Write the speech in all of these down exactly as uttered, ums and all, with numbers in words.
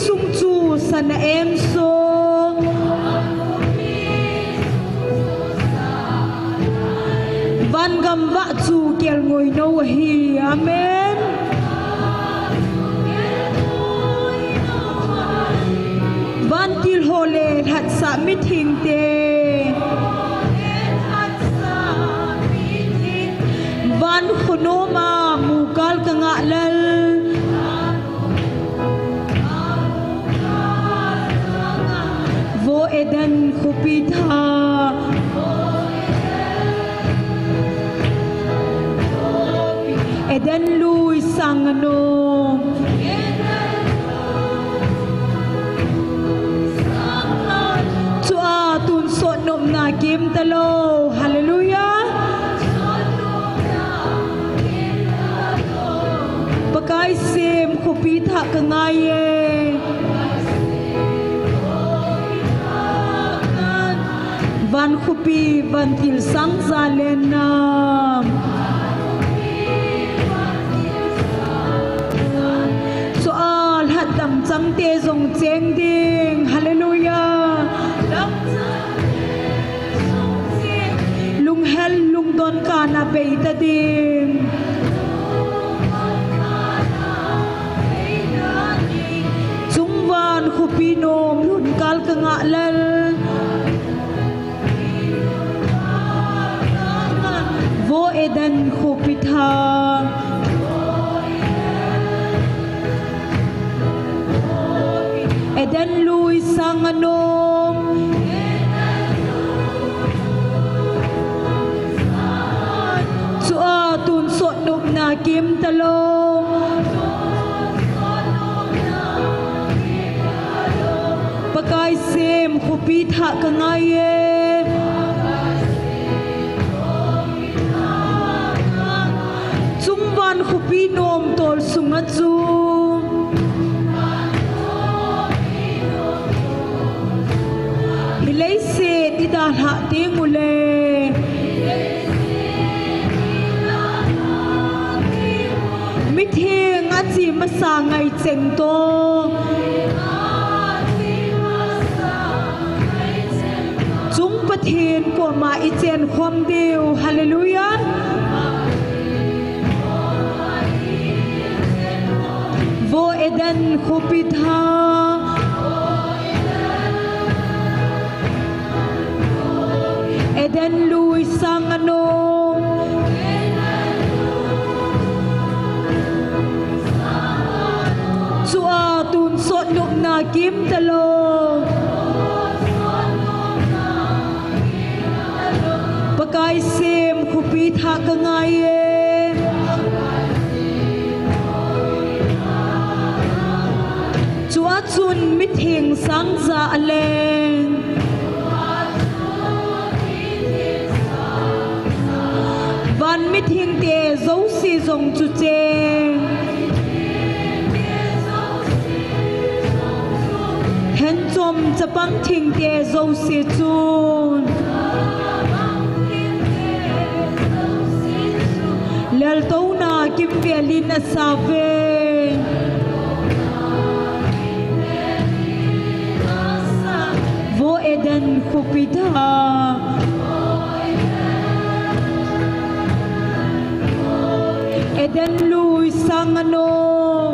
sung chu sana em so. Van gamvah chu kelngoi nou ahi. Amen. Vantil ho le lhatsah mithingte, van khonom a mukal ka ngah lal, vo Eden khopi tha, Eden lui sang anom. Chua tun sot nopna kim talou. Hallelujah. Pakai sem khopi tha ka ngai e. Van khopi vantil sang za lenna. Chua lhat dam changte jong cheng ding. Hallelujah. Lunghel lungdon kana bei ta ding. Chungvan khopi nom lhun kal ka ngah lal, vo Eden khopi tha, Eden lui sang anom. Chua tun sot nopna kim talou. Pakai sem khopi tha ka ngai e. Chungvan khopi nom tol sunga chu, hi leiset i dalhah ding u le, mitheng a chi masa ngai cheng to, chung Pathen koma i chen khom diu. Hallelujah. Vo Eden khopi tha, Eden lui sang anom. Chua tun sot nopna kim talou. Pakai sem khopi tha ka ngai e. Chua chun mitheng sang za a leng. Van mithengte jouse jong chu cheng. Hen chom chapang thengte jouse chun, leltouna kimvel in a sa ve. Vo Eden khopi tha, Eden lui sang anom.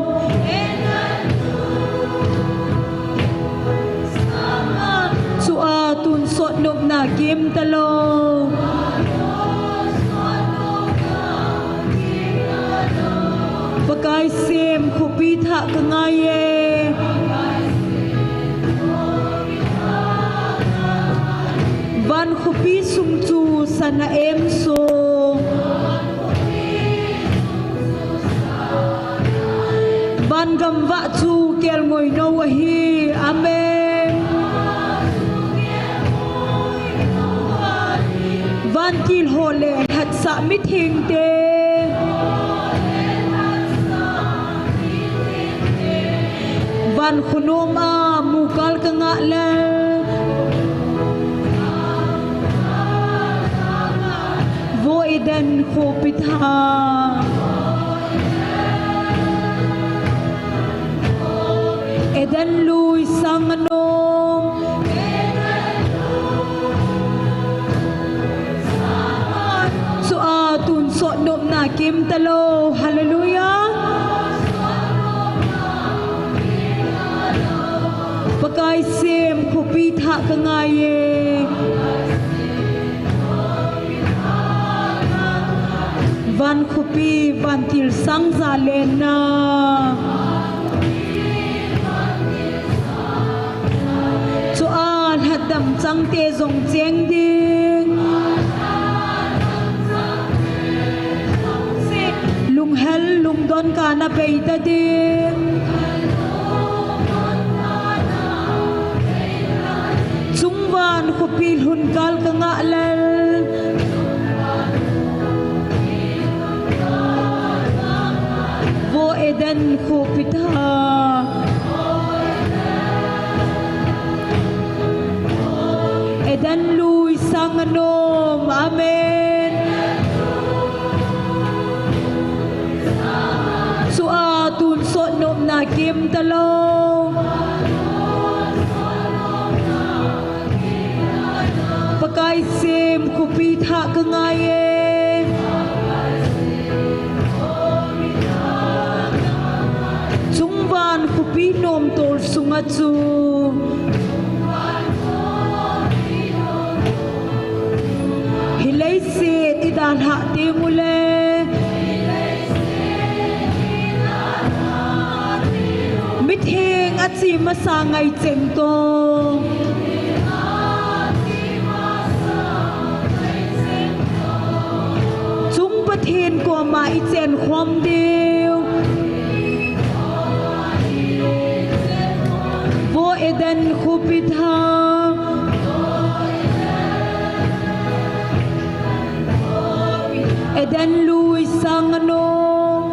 Chua tun sot nopna kim talou. Pakai sem khopi tha ka ngai e. Van khopi sung chu sana em so. Van gamvah chu kelngoi nou ahi. Amen. Vantil ho le lhatsah mithengte, van khonom a mukal ka ngah lal, vo Eden khopi tha. Eden lui sang anom. Chua tonsot nopna kim talou. Hallelujah. Pakai sem khopi thah ka ngai e. Van khopi vantil sang ja lenna. Chua lhatdam changte jong cheng ding. Lunghel lungdon kana bei ta ding. Chungvan khopi lhun kal ka ngah lel. Vo Eden khopi thah. Eden lui sang anom. Amen. Chua tonsot nopna kim talou. Pakai sem khopi thah ka ngai e. Chungvan khopi nomtol sunga chu. Hi leiset i dalhah teng ule. Mitheng a chi masa ngai cheng to. Chung Pathen koma i chen khom diu. Vo Eden khopi thah. Eden lui sang anom.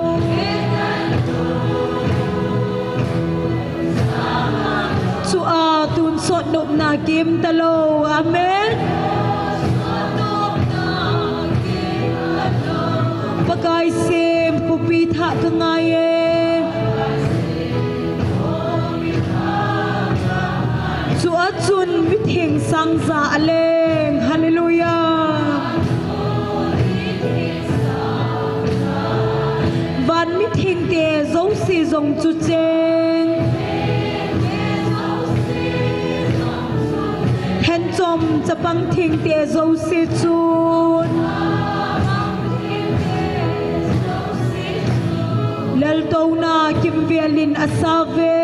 Chua tonsot nopna kim talou. Amen. Pakai sem khopi thah ka ngai e. Chua chun mitheng sang ja a leng. Hallelujah. Van mithengte jouse jong chu cheng. Thenchom chapang thengte jouse chun. Laltouna kimvelin a sa ve.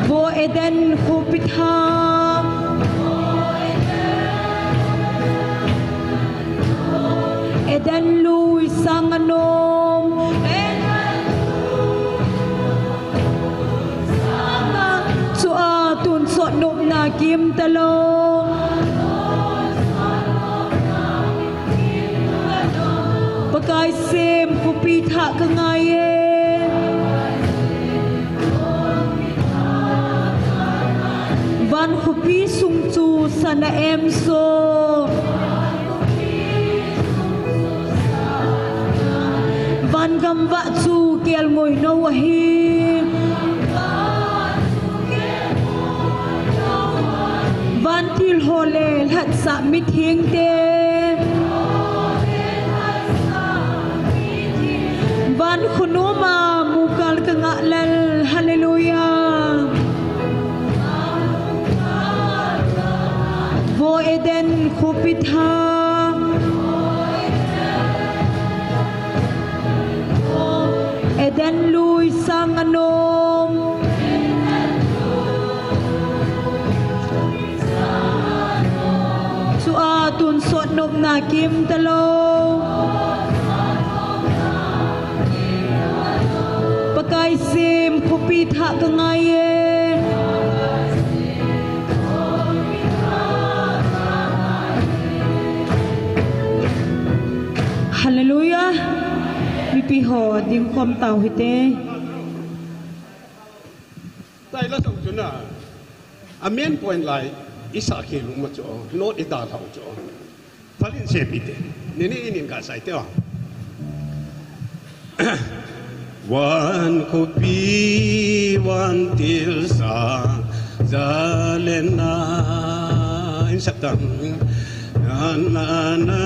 Vo Eden khopi thah. Eden lui sang anom. Chua tonsot nopna kim talou. Pakai sem khopi thah ka ngai e. Van khopi sung chu sana em so. Van gamvah chu kelngoi nou ahi. Vantil ho le lhatsah mithengte. Van khonoma mukal ka ngah lel. Hallelujah. Vo Eden khopi thah. Eden lui sang anom. Chua tonsot nopna kim talou. Pakai sem khopi thah ka ngai e. Hallelujah. Mipi ho ding khom tau hite. Taila song chu na. A main point lai, i sa khel u ma chu, note i dalha u chu. Phalin sepi te. Nini inin ka sai te o. Van khopi van tilsa zalena in sak tang. Na, na, na.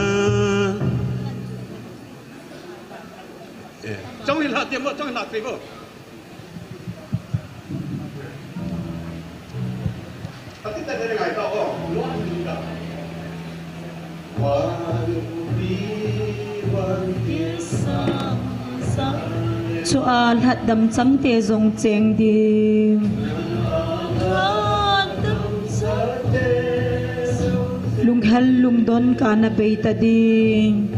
Eh, chong in la tiam mo, chong in la tiam mo. Chua lhatdam changte jong cheng ding. Lunghel lungdon kana bei ta ding.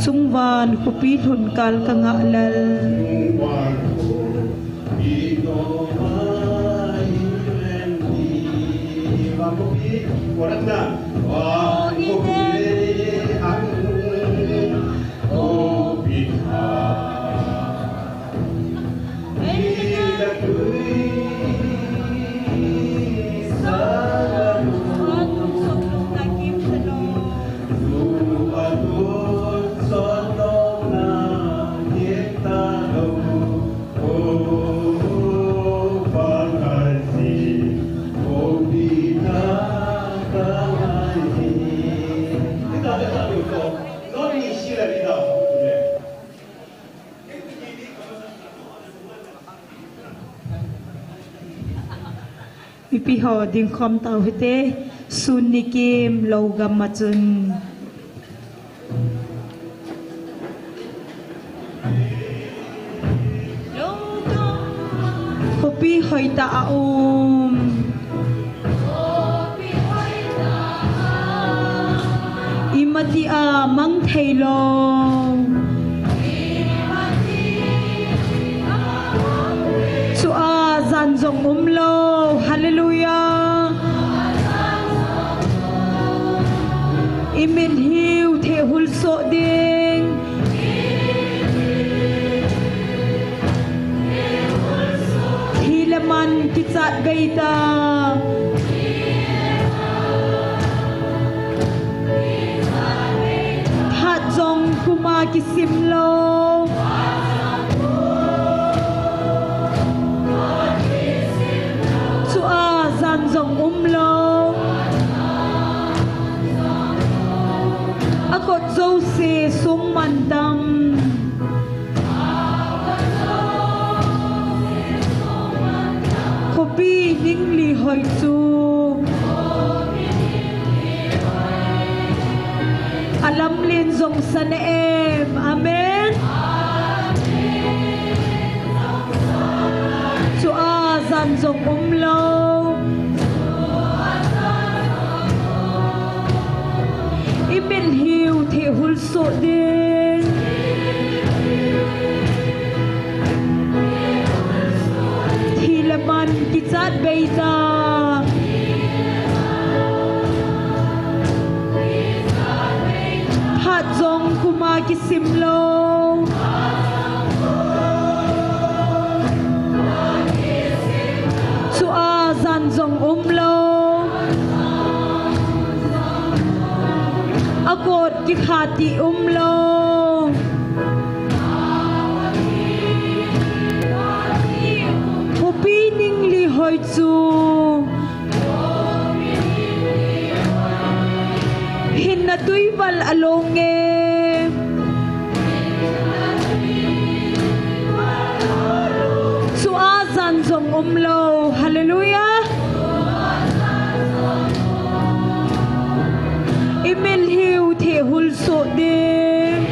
Chungvan khopi lhun kal ka ngah lal. Mipi ho ding khom tau hite, sun nikim lou gam a chun. Khopi hoitah a um. Imati a mang thei lou. Chua jan jong um lou. Hallelujah. I mit hiu thehul soh ding. Thi le man kichat bei ta. Phat jong kuma kisim lou. Chua jan jong um lou. A kot jouse sung man tam. Khopi ningli hoi chu. A lamlen jong sa na em. Amen. Chua jan jong um lou. I mit hiu thehul soh ding. Thi le man kichat bei ta. Phat jong kuma kisim lou. Chua jan jong um lou. A kot kikha ti um lou. Khopi ningli hoi chu. Hinna tui val a long e. Chua jan jong um lou. Hallelujah. I mit hiu thehul soh ding.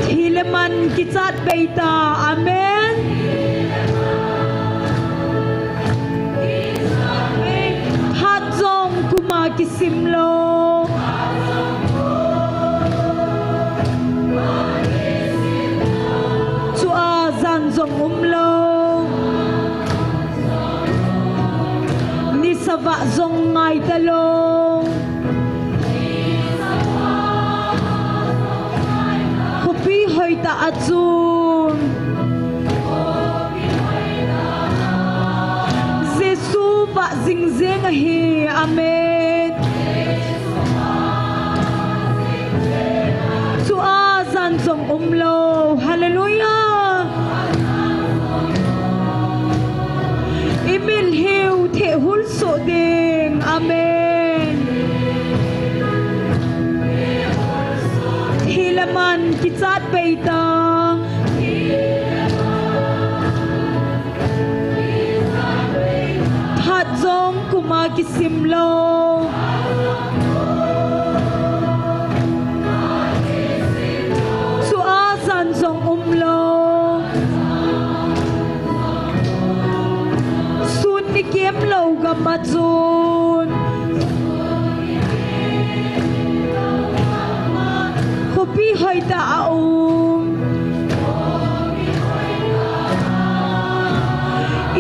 Thi le man kichat bei ta. Amen. Phat jong kuma kisim lou. Chua jan jong um lou. Nisa vah jong ngai ta lou. Khopi hoitah a chun. Jesu vah Jing jing ahi. Amen. Chua jan jong umlou. Hallelujah. I milhiu thehul soh ding. Amen. Thi le man kichat bei ta. Phat jong kum a kisim lou. Chua jan jong um lou. Sun ni kem lou gam a chun khopi hoitah a um.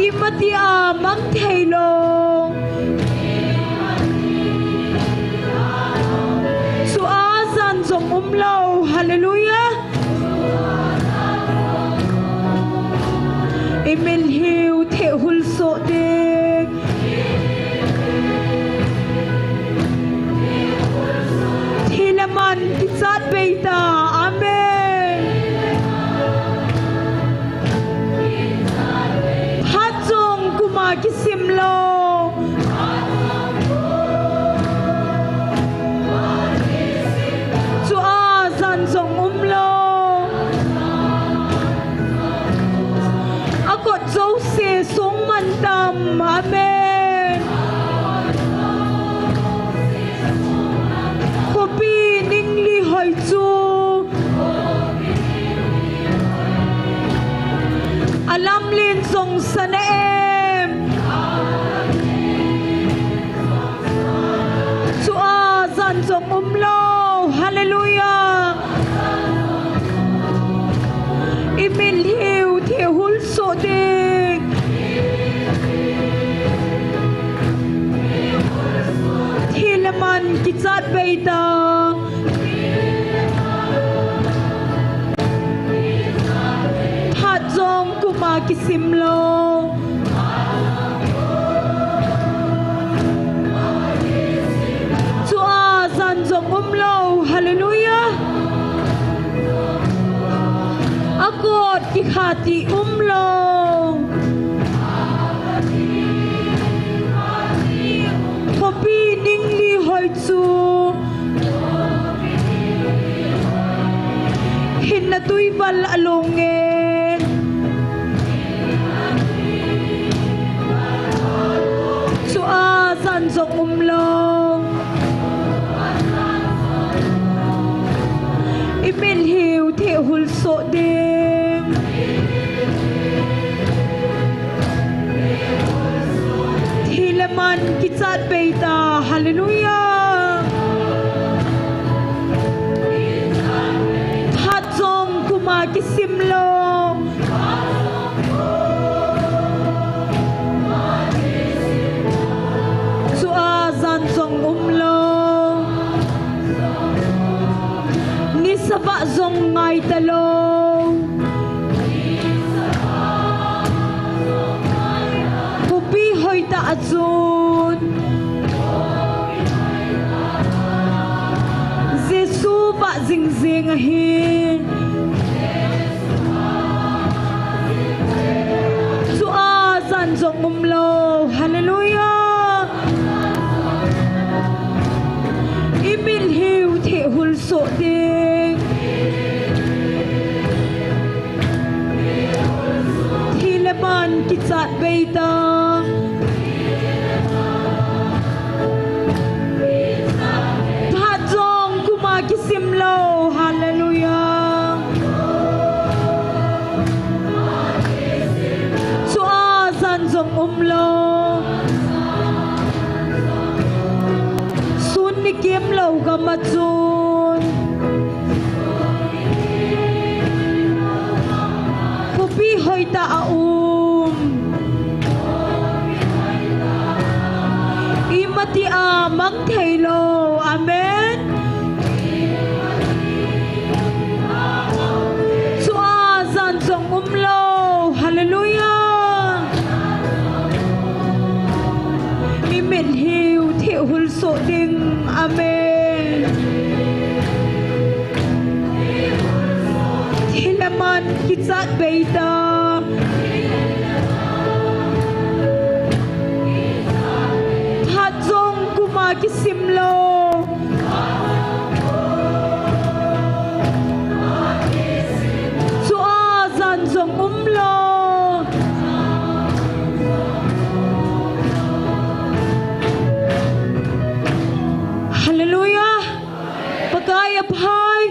Imacha mang thei lou. Chua jan jong um lou. Hallelujah. I milhiu thehul soh ding. Thi le man kichat bei ta. Amen. Phat jong kum a kisim lou. Chua jan jong um lou. A kot jouse sung man tam. Amen. Khopi ningli hoi chu a lamlen jong sana em. Chua jan jong um lou. Hallelujah. I milhiu thehul soh ding. Thi le man kichat bei ta. Phat jong kum a kisim lou. Chua jan jong um lou. Hallelujah. A kot kikhat i um lou. Khopi ningli hoi chu hinna tui val a lung e. Chua jan jong um lou. I milhiu thehul soh ding. Thi le man kichat bei ta. Hallelujah. Phat jong kum a kisim lou. Chua jan jong um lou. Ni sava jong ngai ta lou. Khopi hoitah a chun Jesu vah jing jing ahi. Chua jan jong um lou. Hallelujah. I milhiu thehul soh ding. Thi le man kichat bei ta. Phat jong kum a kisim lou. Hallelujah. Chua jan jong um lou. Sun ni kem lou gam a chun khopi hoitah a um. Imacha mang thei lou. Amen. Chua jan jong um lou. Hallelujah. Pet hiu thehul soh ding. Amen. Thil le man kichat bei ta. Phat jong kuma kisim lou. Chua jan jong umlou. Hallelujah. Pakai aphai.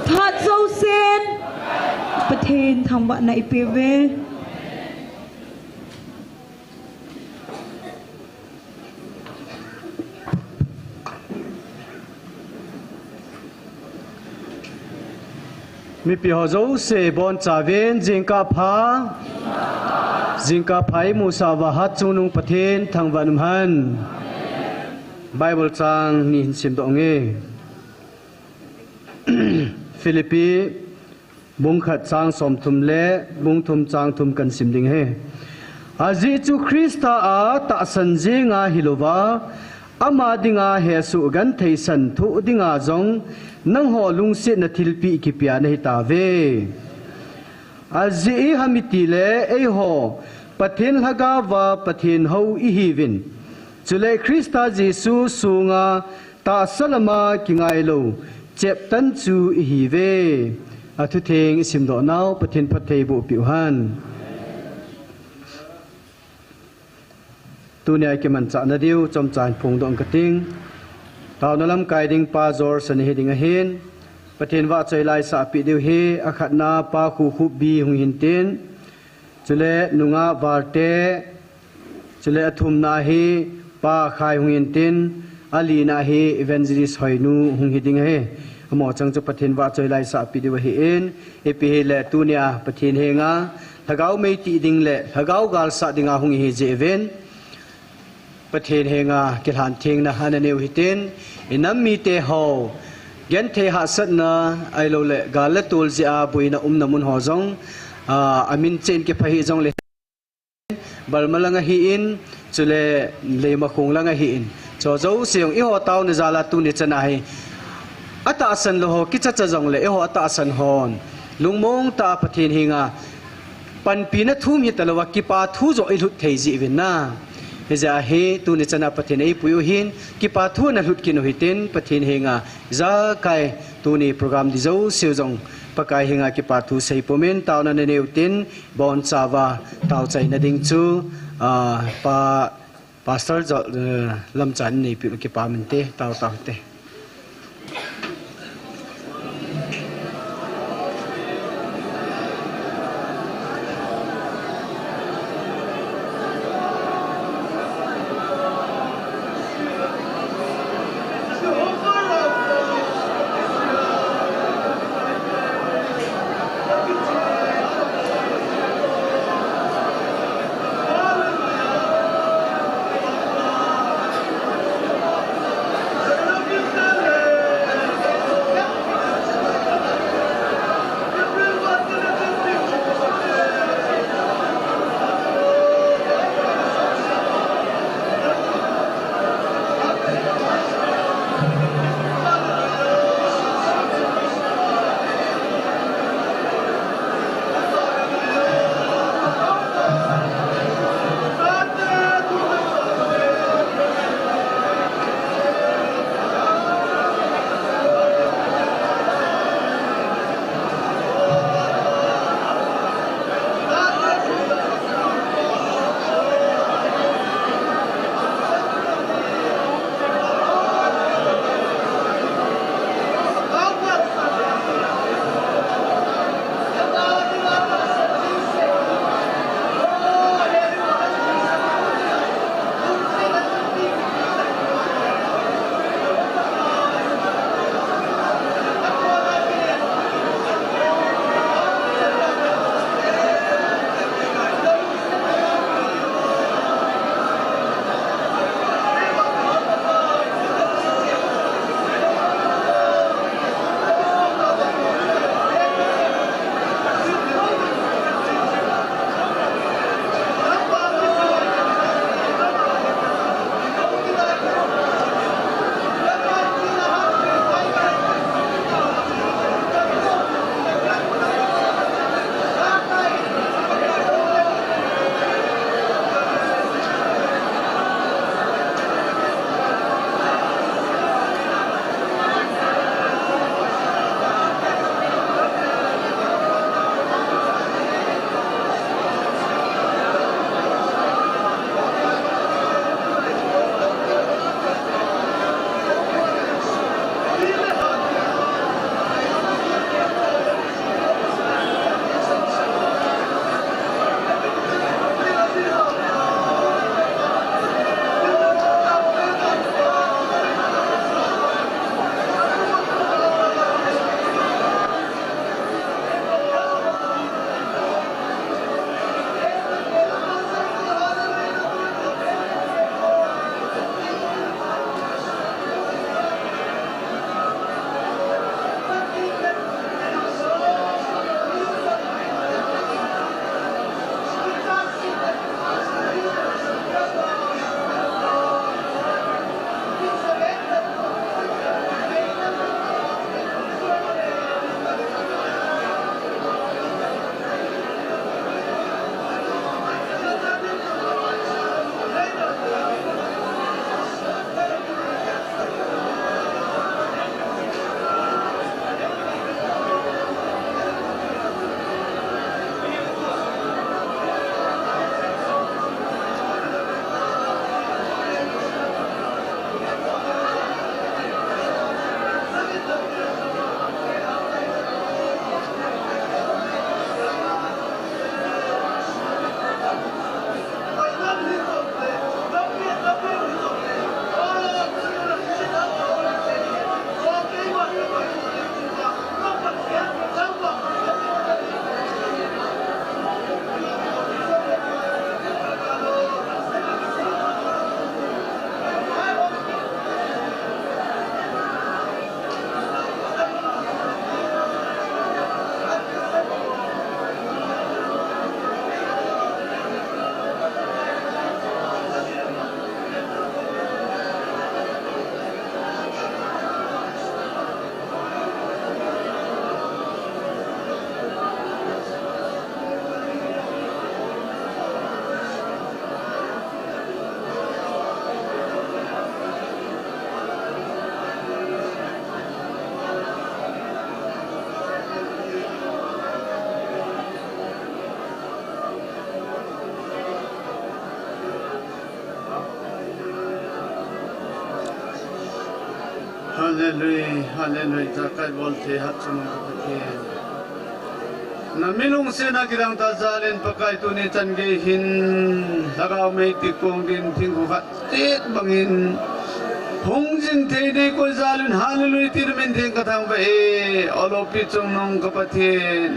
Phat jousen Pathen thangvahna ipeuve. Mipi ho jouse bonchauvin jingkah pha. Jingkah pha imusah uva hatchungnung Pathen thangvah in umhen. Bible chang ni hin simdoh inge. Philippi bung khat chang somthum le bung thum chang thum kahin sim ding ahi. Ajeh chu Christa a tahsan jenga hilouva, ama dinga hesoh genthei san thoh dinga jong nangho lungsetna thilpeh kipea nahitauve. Ajeh iham itile eiho Pathen lhagaova Pathen hou ihiuvin. Chule Christa Jesu sunga tahsa lama kingailou cheptan chu ihiuve. Athutheng isimdoh nau Pathen phatthei bohpeh uhen. Tunia ikimanchahna diu chomcha hin phongdoh inge kating. Taona lamkai ding Pa George ana hiding ahin. Pathen vahchoi la isahpeh diu ahi, akhatna Pa Khukhup Bi hung hintin. Chule nungah Valte, chule athumna hi Pa Khai hung hintin, alina hi Evangelist Hoinu hung hiding ahi. Amaho chang chu Pathen vahchoi la isahpeh diu ahin, ipi hile tunia Pathen henga lhagao meitih ding le lhagao galsah dinga hung ihi jeh uvin, Pathen henga kilhan thengna ana neiu hitin, inam mite ho genthei hahsatna ahiloule gal le tol jeh a boina umna mun ho jong, a, amin cheh in kipha hih jongle Balma langa hin, chule Leimakhong langa hin, chu jouse jong eiho taona jal a tuni chana hi atahsan lou ho kichacha jongle eiho atahsan hon lungmong tah a Pathen henga panpina thum hitalouva kipa thu joh ilhut thei jeh uvin na. Hijeh a hi tuni chana Pathen eipuiu hin kipa thu ana lhut kit u hitin Pathen henga ijakai tuni program ding jouseu jong Pakai henga kipa thu seipum in taona naneiu tin, bonchauva taochaina ding chu, ah, Pa, Pastor Jol, eh, Lamchan neipeh u kipah inte, tao tao te. Hallelujah, hallelujah, jakai bol thei hatchungnung ka Pathen. Na milungsetna kidang tah jal in Pakai tuni chan gei hin, lhagao mei ti kong din thingkhu khat chet bangin, hung jing thei nei koi jal in, hallelujah, tia na min theng ka thangvah e, o lopi chungnung ka Pathen.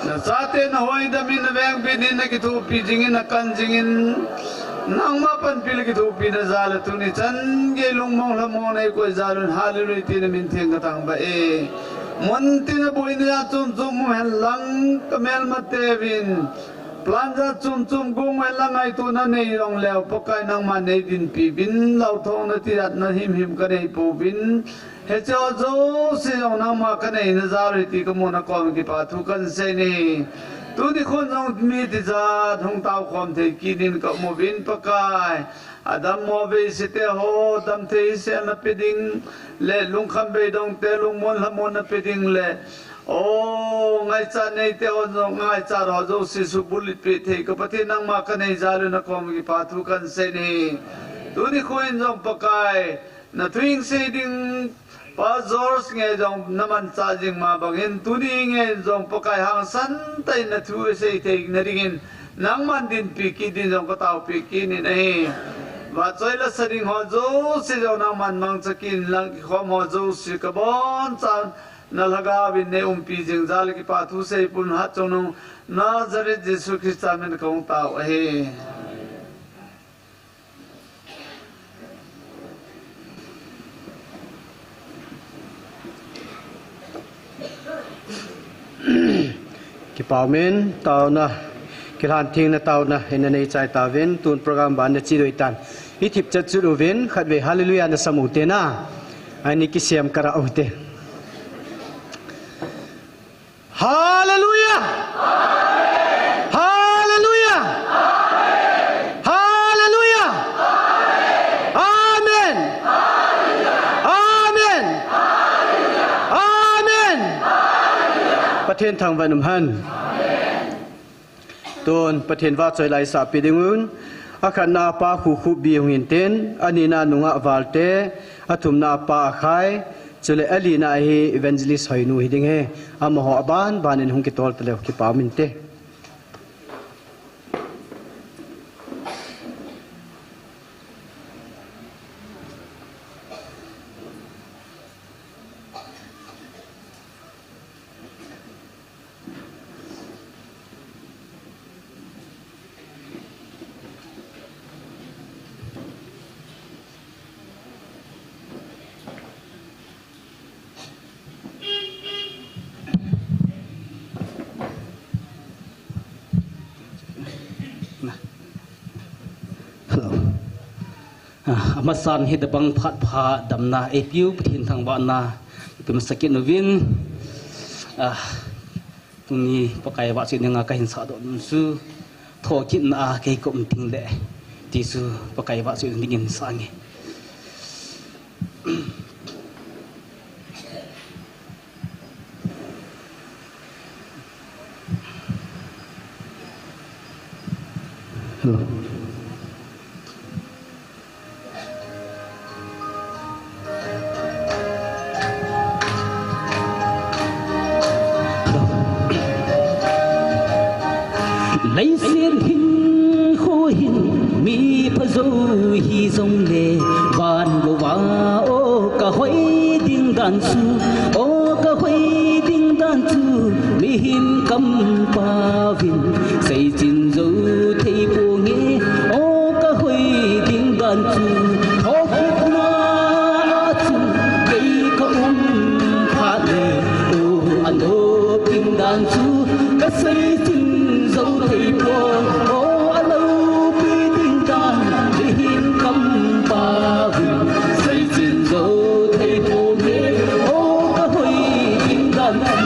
Na chate na hoidam in, na vengbit in, na kithopi jing in, na kan jing in, nangma panpi le kithopina jal a tuni chan gei lungmong lhamong nei koi jal un, hallelujah, tia na min theng ka thangvah e. Mun tin a boina jat chom chom um hen lang ka melmate uvin, plan jat chom chom gong hen lang ngaitona nei jong leu, Pakai nangma nei dinpi uvin, lauthong na ti jat na himhim ka nei pouvin, hiche ho jouse jong nangma ka neina jal ahi ti ka muna kom kipa thu kan sei e. Tuni khun jong mi tijat hung tao khom thei kit in ka um uvin Pakai. Adammo veise te ho, damthei sel na pe ding, le lungkham beidong te lungmon lhamon na pe ding le, o, ngaichat nei te ho jong, ngaichat ho jouse subulhit peh thei ka Pathen nangma ka nei jal un na kom kipa thu kan sei e. Tuni khun jong Pakai, na thu hing sei ding, Pa George nge jong na manchah jing ma bangin, tuni nge jong Pakai hangsan tah in na thu sei theina dingin, nangman dinpi kit din jong ka taopi kit in ahi. Vahchoi la sa ding ho jouse jong nangman mangcha kit in lang kikhom ho jouse ka boncha na lhagao vin nei umpi jing jal a kipa thu sei pum hatchungnung Nazareth Jesu Christa min ka hung tao ahi. Kipa umin, taona, kilhan thengna taona, ina nei chai tauvin, tun program ban na chi doi tan. I thip chat chut uvin, khatvei hallelujah na sam u te na. Ani kisem kara u te. Hallelujah! Hallelujah! Hallelujah! Amen! Amen! Amen! Pathen thangvah in um hen. Tun Pathen vahchoi la i sahpi ding un. Akhatna a Pa Khukhup Bi hung in tin, anina nungah Valte, athumna a Pa Akhai, chule alina hi Evangelist Hoinu hi ding ahi. Amaho aban ban in hung kitol taleu kipa um inte. Hello. Ah, amasan hi tabang phat pha damna eipiu Pathen thangvahna ipi masa kit uvin. Ah, tuni Pakai vahchoi dinga kahin sahdoh nom chu, thokitna a kei ka um ding le, ti chu Pakai vahchoi dingin sa nge. Leiset hinkho hin mi phajo hijongle, van gouva o kahoi ding dan chu, o kahoi ding dan chu, mihem kampauvin seichin jou thei ponge, o kahoi ding dan chu, thokitna a chu kei ka um phat le, o anop ding dan chu, ka seichin jou thei pon, o aloupi ding dan, mihem kampauvin seichin jou thei ponge, o kahoi ding dan chu.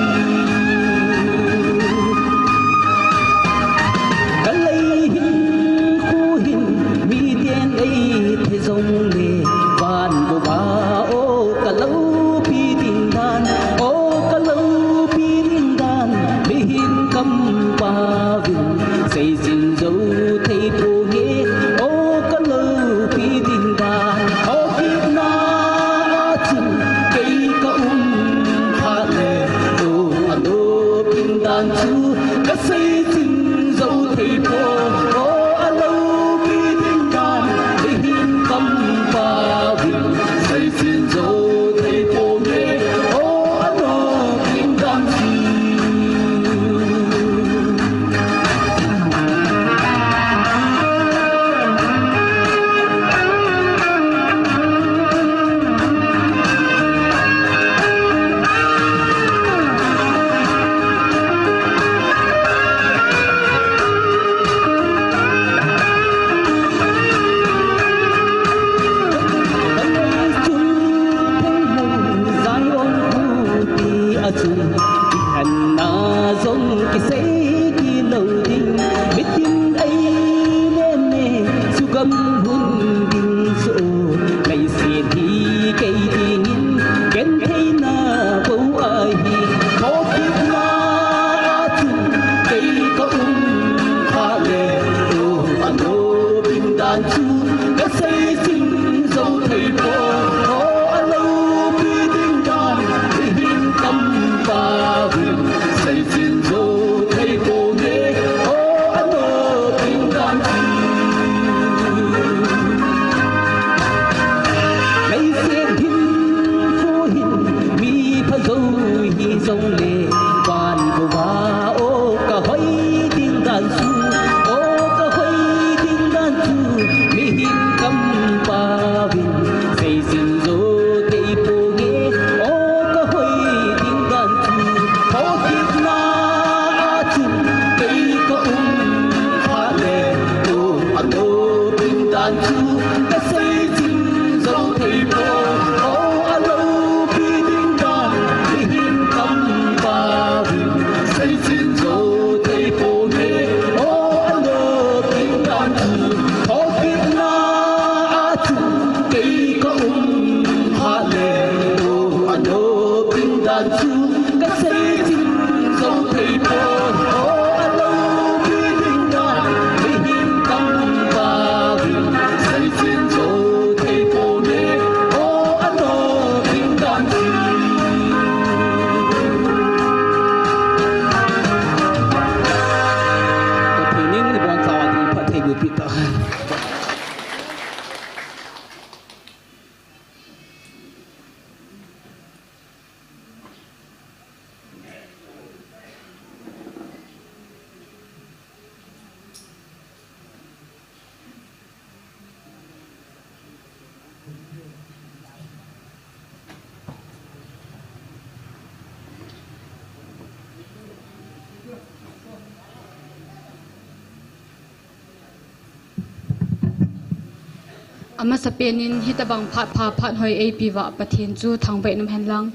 Amasapen in hitabang phat pha phat hoi eipe uva Pathen chu thangvah in umhen lang.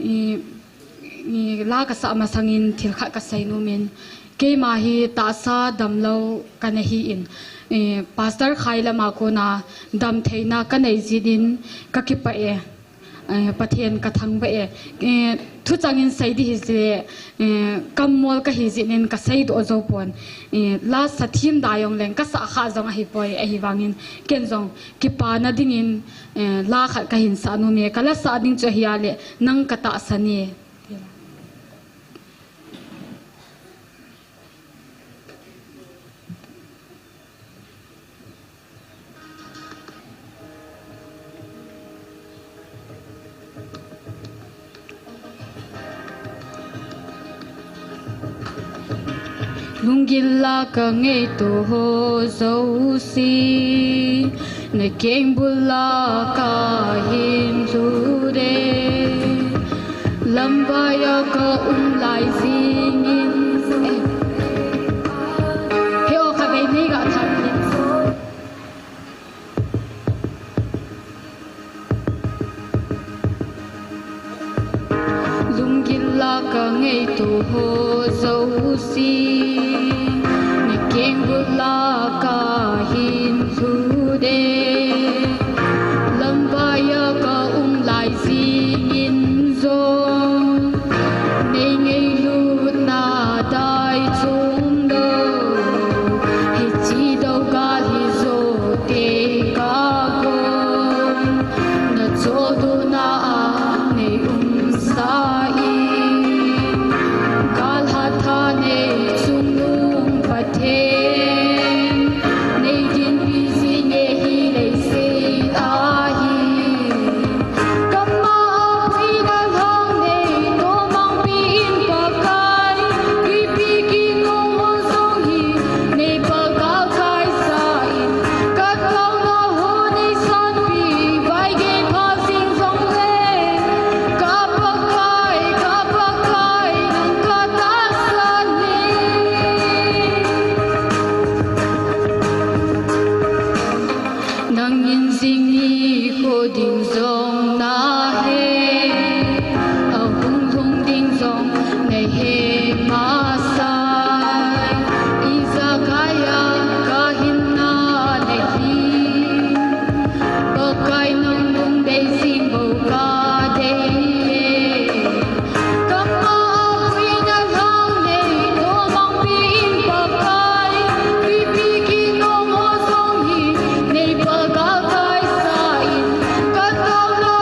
I, i, la kasah masang in thil khat kasei nom in. Keima hi tahsa damlou kana hi in. I, Pastor Khai lama kona damtheina kanei jeh in kakipah e. Eh, Pathen kathangvah e. Eh, thuchang in sei ding hijeh, eh, kammol kahi jeh in kasei doh jou pon. Eh, la sa thim da jong leng kasah kha jong ahipoi, ahivangin ken jong kipana dingin, eh, la khat kahin sa nom e. Kala sa ding chu ahi a le, nang katahsan e. Lunggil a kangaito ho jouse, nakeng bul a kahin lhut e. Lamvai a kaum lai jingin, eh. He o kha vei nei ga thak. Lunggil a kangaito ho jouse, nakeng bul a kahin lhut e. Lamvai a kaum lai jingin jong, nei ngailutna dai chom lou, hiche dou gal hi joh teng kakon, nachohdohna a nei umsa in, gal hatah nei chungnung Pathen, nei dinpi jing e hi leiset a hi. Kama a puina lhang nei tomangpi in Pakai, tuipi kinung ho jong hi nei pagal kaisa in, kataona ho nei sanpi, vaigei pha jing jongle, ka Pakai, ka Pakai, nang katahsan e. Nangin jing nikho ding jong nahe, ahung lhung ding jong nahe masang, ijakai a kahinna nahi, Pakai nang lungdei jing bou kadei e. Kama a puina lhang nei tomangpi in Pakai, tuipi kinung ho jong hi nei pagal kaisa in, kataona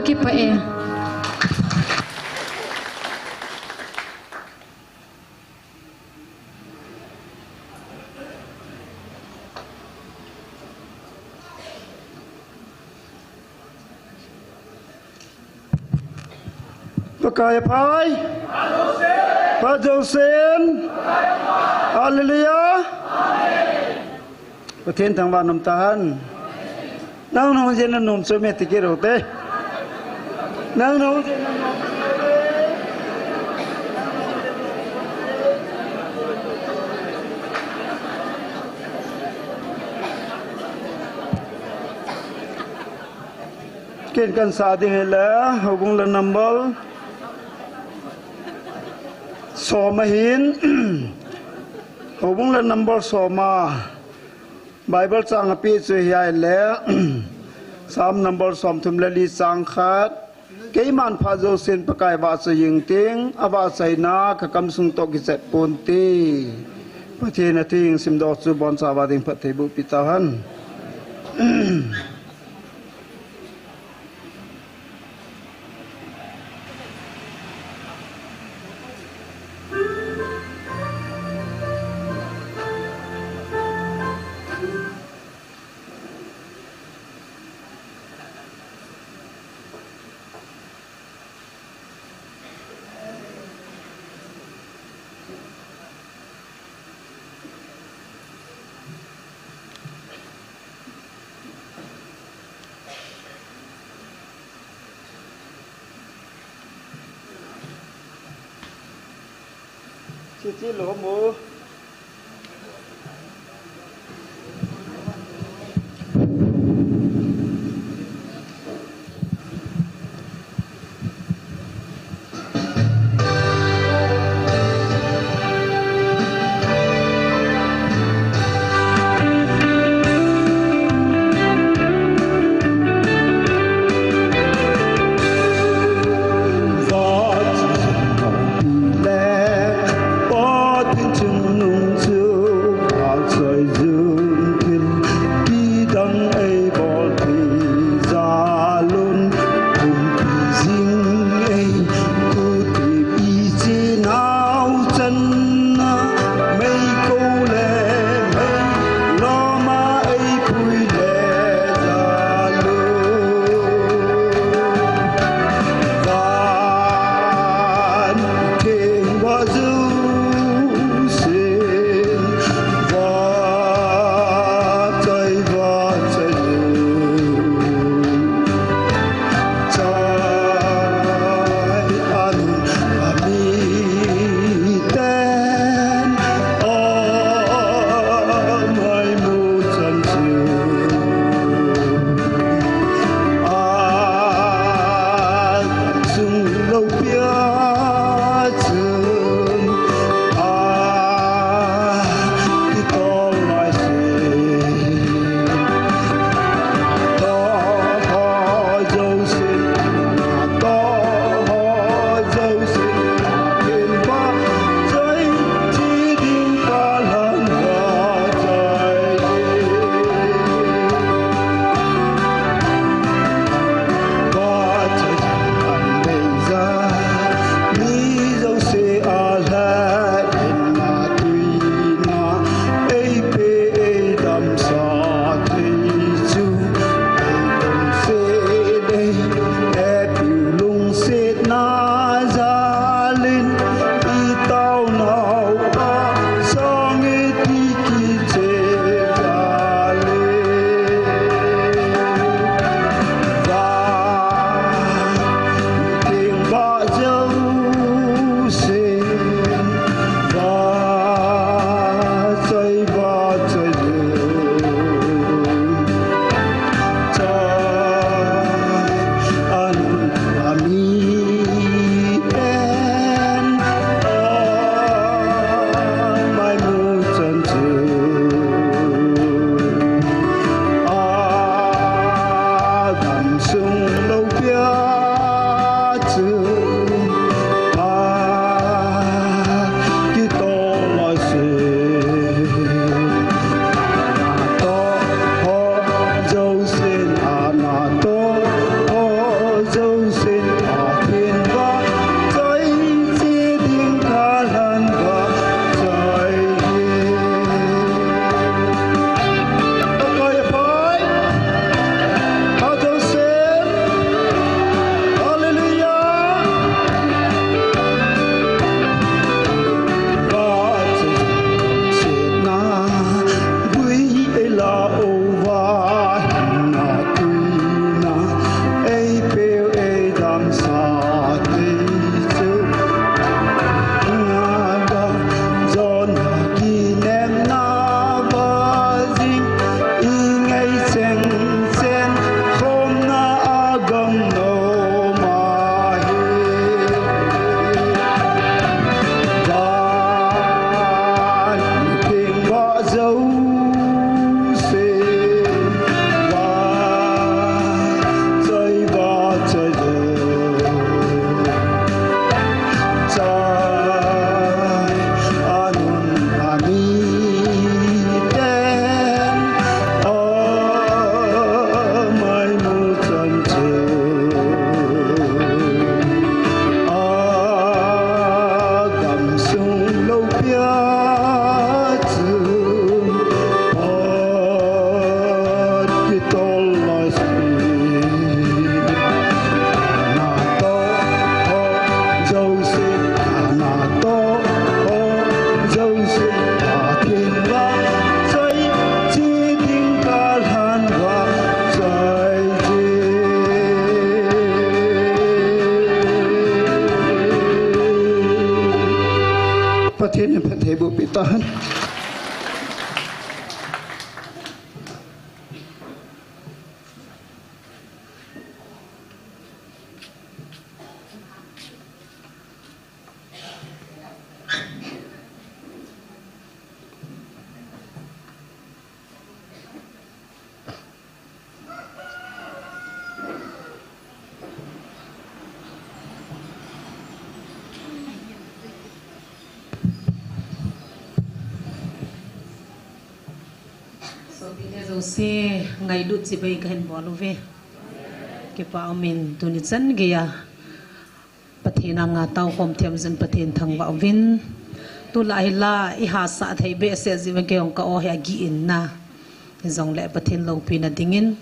Kipah e. Pakai aphai. Phat jousen. Hallelujah. Pathen thangvah in um tahen. Nang nahung jeh in nanom chu mi ti kit u hite. Nang nahung jeh in nanom. Ken kahin sah ding ahile, houbung la number som ahin, houbung la number som a Bible chang apeh chu hi ahile, Psalm number somthum le li chang khat, keiman phat jousen Pakai vahchoi jing ting, avahchoina kakam sung toh kichat ponte. Pathen atheng simdoh chu bonchauva ding phattheiboh peh tahen. Chichi lo mo. Sopite jouse, ngailut chibai kahin bol uve. Kipa umin tuni chan geiya Pathen anga tao khom them jin Pathen thangvah uvin. Tulai hila i hahsa thei behseh jeh uvin kei jong ka aw hi agih in na. Hijongle Pathen loupina dingin,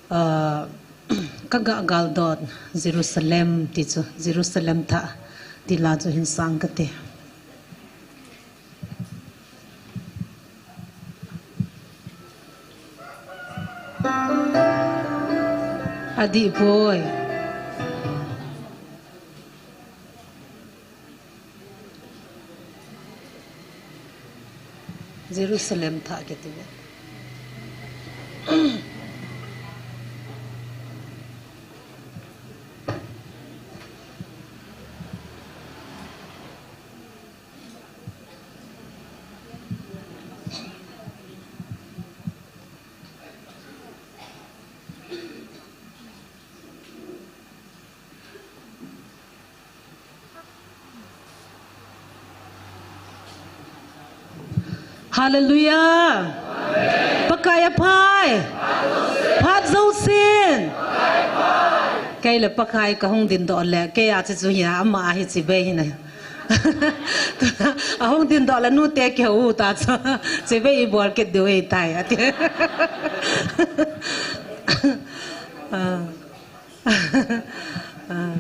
ah, ka ga galdot Jerusalem ti chu, Jerusalem thah ti la chu hin sang kate. Adih poi. Jerusalem thah kiti ve. Hallelujah. Pakai aphai. Phat jousen. Kei le Pakai kahung dindoh le, kei a chu chu hi a, ama a hi chibai hi na. Ahung dindoh le nute kihou ta chu. Chibai i bol kit diu ahitai ati. Ah. Ah.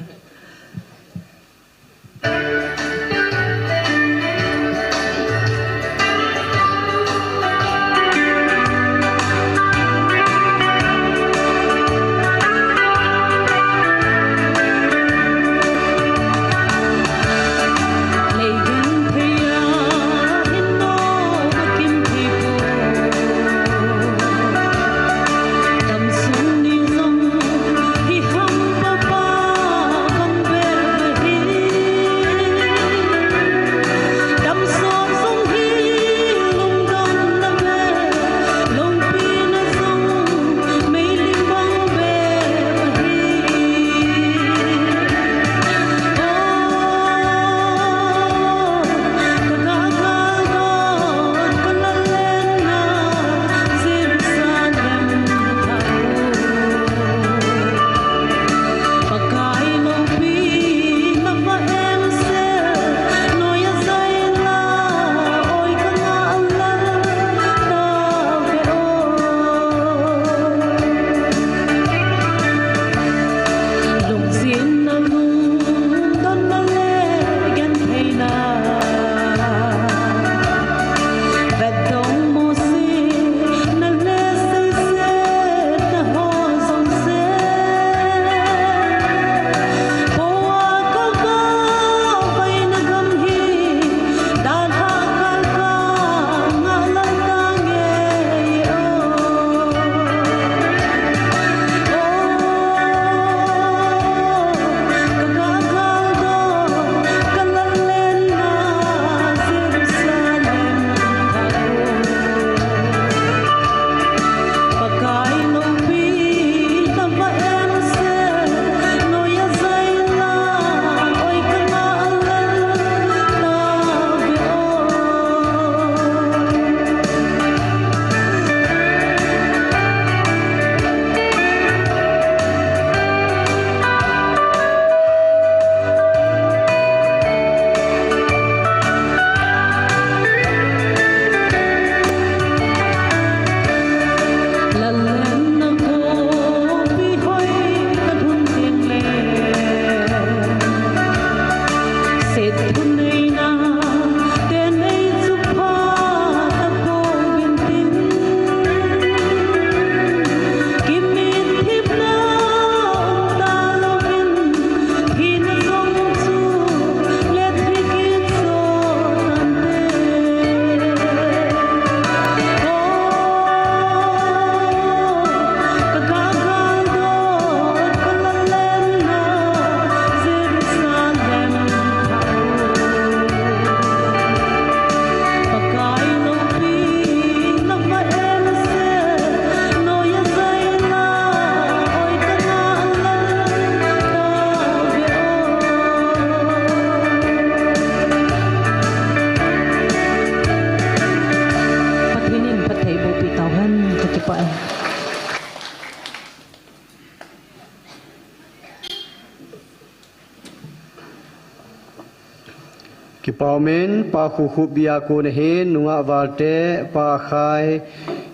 Kipah umin, Pa Khukhup bia kon ahin, nungah valte, Pa Khai,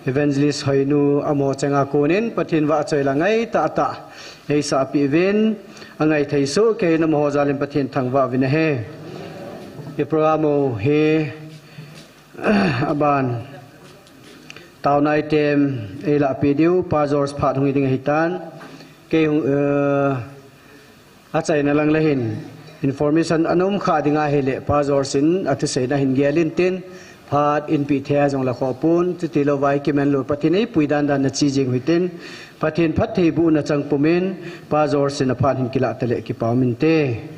Evangelist Hoinu, amaho cheng a konin, Pathen vahchoi la ngai tahtah eisah peh uvin, angai thei soh kei in amaho jal in Pathen thangvah uvin ahi. I program u hi, aban, taona item eilah peh diu, Pa George phat hung hi ding ahitan, kei hung, eh, achaina lang le hin, information ana um kha ding ahile, Pa George in athuseina hin gel intin, phat in peh thei a jong la khoh pon, chuti lou vai kimen lou Pathen eipui dandan na chi jing u hitin, Pathen phattheibohna chang pumin, Pa George in aphat hin kilah tale kipah um inte.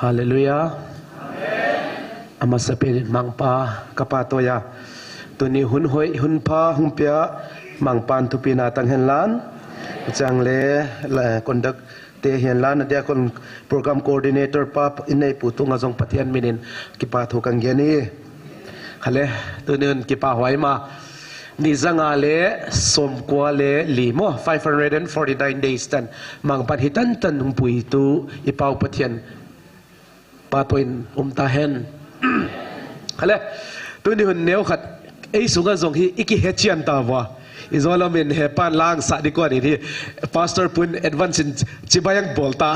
Hallelujah. Amasapen in Mangpa kapa toya. Tuni hun hoi, hun pha, hung pia, Mangpan thupina tang henlan. Chang le, la, conduct te henlan, dia kon program coordinator pa, inei pu tunga jong Pathen minin kipa thu kang geni. Hale, tuni hun kipa hoi ma. Ni janga le, som kua le, li mo, five hundred and forty-nine days tan. Mangpan hi tan tan hung pui tu, i pau Pathen. Pa toin um ta hen. Hale, tuni hun neo khat, ei sunga jong hi, i kihechian ta va. I zolam in he pan lang sa di kua ni hi. Pastor pun advance in chibai ang bol ta.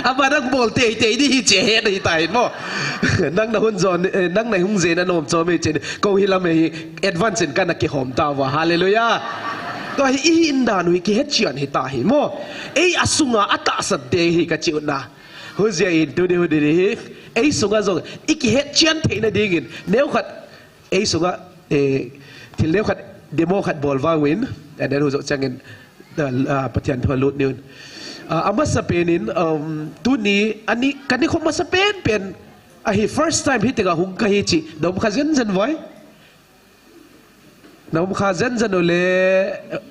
Ama nang bol te, te di hi che he na hi ta hin mo. Nang na hun jon, eh, nang na hung je na nom chom hi che. Ko hi lam hi advance in kana kihom ta va. Hallelujah. To hi i in dan wi kihechian hi ta hi mo. Ei asunga atahsan te hi ka chi u na. Hujia in tuni hun hi, ei sunga jong, i kihechian theina dingin, neo khat, ei sunga, eh, thil neo khat, demo khat bol vang uvin, and then hujo changin, ah, Pathen thu lut niun. Ah, amasapen in, um, tuni, ani, kani kho masapen pen, ahi first time hi tega hung kahi chi, dom kha jen jen vai. Na um kha jen jen u le.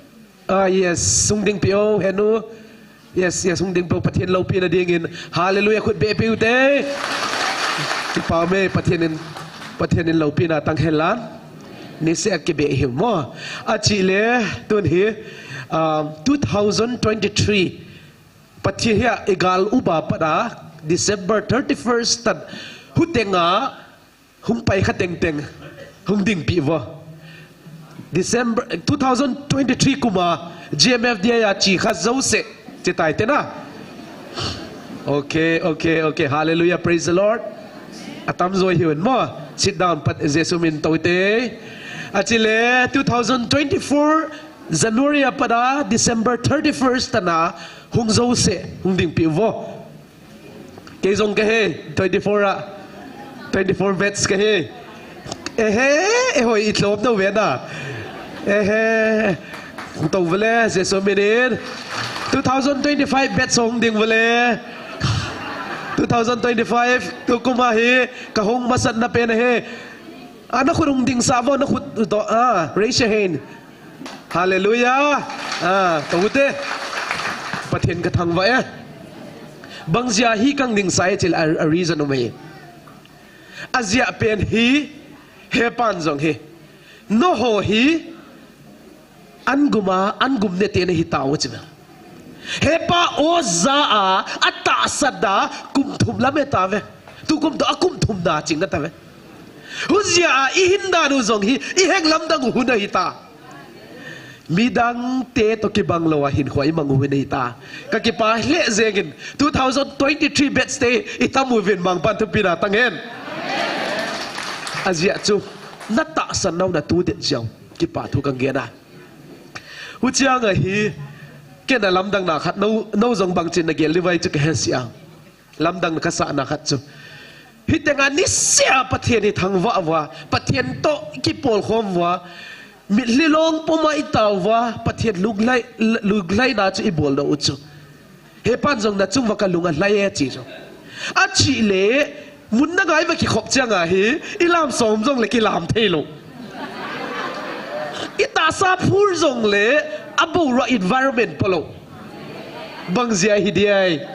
Ah, yes, hung ding peh o, henu. Yes, yes, hung ding peh o, Pathen loupina dingin. Hallelujah, khut beh peh u te. Kipa me, Pathen in, Pathen in loupina tang henlan. Ni se a kibeh hi mo. Achi le, tun hi, um, two thousand twenty-three. Pathen hi a igal uba pat a, December thirty-first tan. Hutenga, Hung pai kha teng teng. Hung ding pi vo. December two thousand twenty-three kuma G M F D I a chi kha zo se. Che tai te na. Okay, okay, okay. Hallelujah. Praise the Lord. Atam zo hi un mo. Sit down pat Jesu min to te. Achile two thousand twenty-four January a pat a December thirty-first tana hung zo se. Hung ding pi vo. Kei jong ka he, twenty-four a. Twenty-four batch ka he. Ehe, ehoi i tlom nau ve na. Ehe. To vele, Jesu minin. Two thousand twenty-five batch hung ding vele. Two thousand twenty-five, tu kuma hi, ka hung masat na pen he. Ana khut hung ding sa vo, na khut to, ah, raise your hand. Hallelujah. Ah, to te. Pathen ka thangvah e. Bang jia hi kang ding sa e chil a, a reason um e. A jia pen hi, he pan jong hi. No ho hi, an guma, an gum ne te ne hi tao chi ve. He pa o ja a, a tahsan da, kum thum lam e ta ve. Tu kum to a kum thum da ching na ta ve. Hujia a i hin dan u jong hi, i heng lamdang u hun ahi ta. Midang te to kibang lou a hin khoi mang u hin ahi ta. Ka kipa hle jengin two thousand twenty-three batch te i tam u vin Mangpan thupina tang hen. A jia chu, na tahsan nau na tu det jiau. Kipa thu kang gen a. Huchiang a hi, kei na lamdang na khat, no, no jong bang chin na gel li vai chu ka he sia. Lamdang na ka sa na khat chu. Hi tenga ni sia Pathen hi thangvah vua, Pathen to kipol khom vua, mitlhi long poma i tao vua, Pathen lunglai, lunglai na chu i bol do u chu. He pan jong na chung va ka lung a hlai e chi jong. A chi le, mun na ngai va kikhop chiang a hi, i lam som jong le kilam thei lou. Asa phur jongle, abol lou environment polou. Bang jeh hi dia.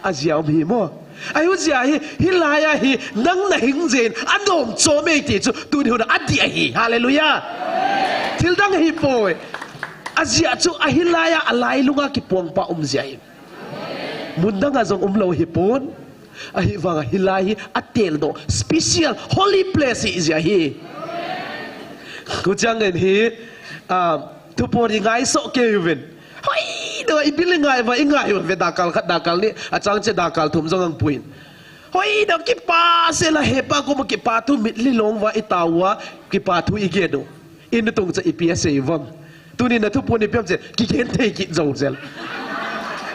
Ajeh um hi mo. Ahi jeh hi, hilai a hi, nang nahing jeh in, anom chom e ti chu, tuni hun a adih ahi. Hallelujah. Thil dang hi poi. Ajeh chu, ahilai a, alailunga kipuang pa um jeh hi. Mun dang a jong umlou hi pon. Ahivang a hilai hi atel doh, special, holy place hi jeh hi. Kuchang en hi, ah, thupon i ngai soh kei uvin. Hoi, do i bil i ngai va, i ngai va, ve dakal khat, dakal ni, achang che dakal thum jong ang puin. Hoi, do kipa se la hepa koma kipa thu mit li long va i tao va, kipa thu i gen u. Intung cha i pi a sei vam. Tuni na thupon i piam che, kigen thei kit jou jel.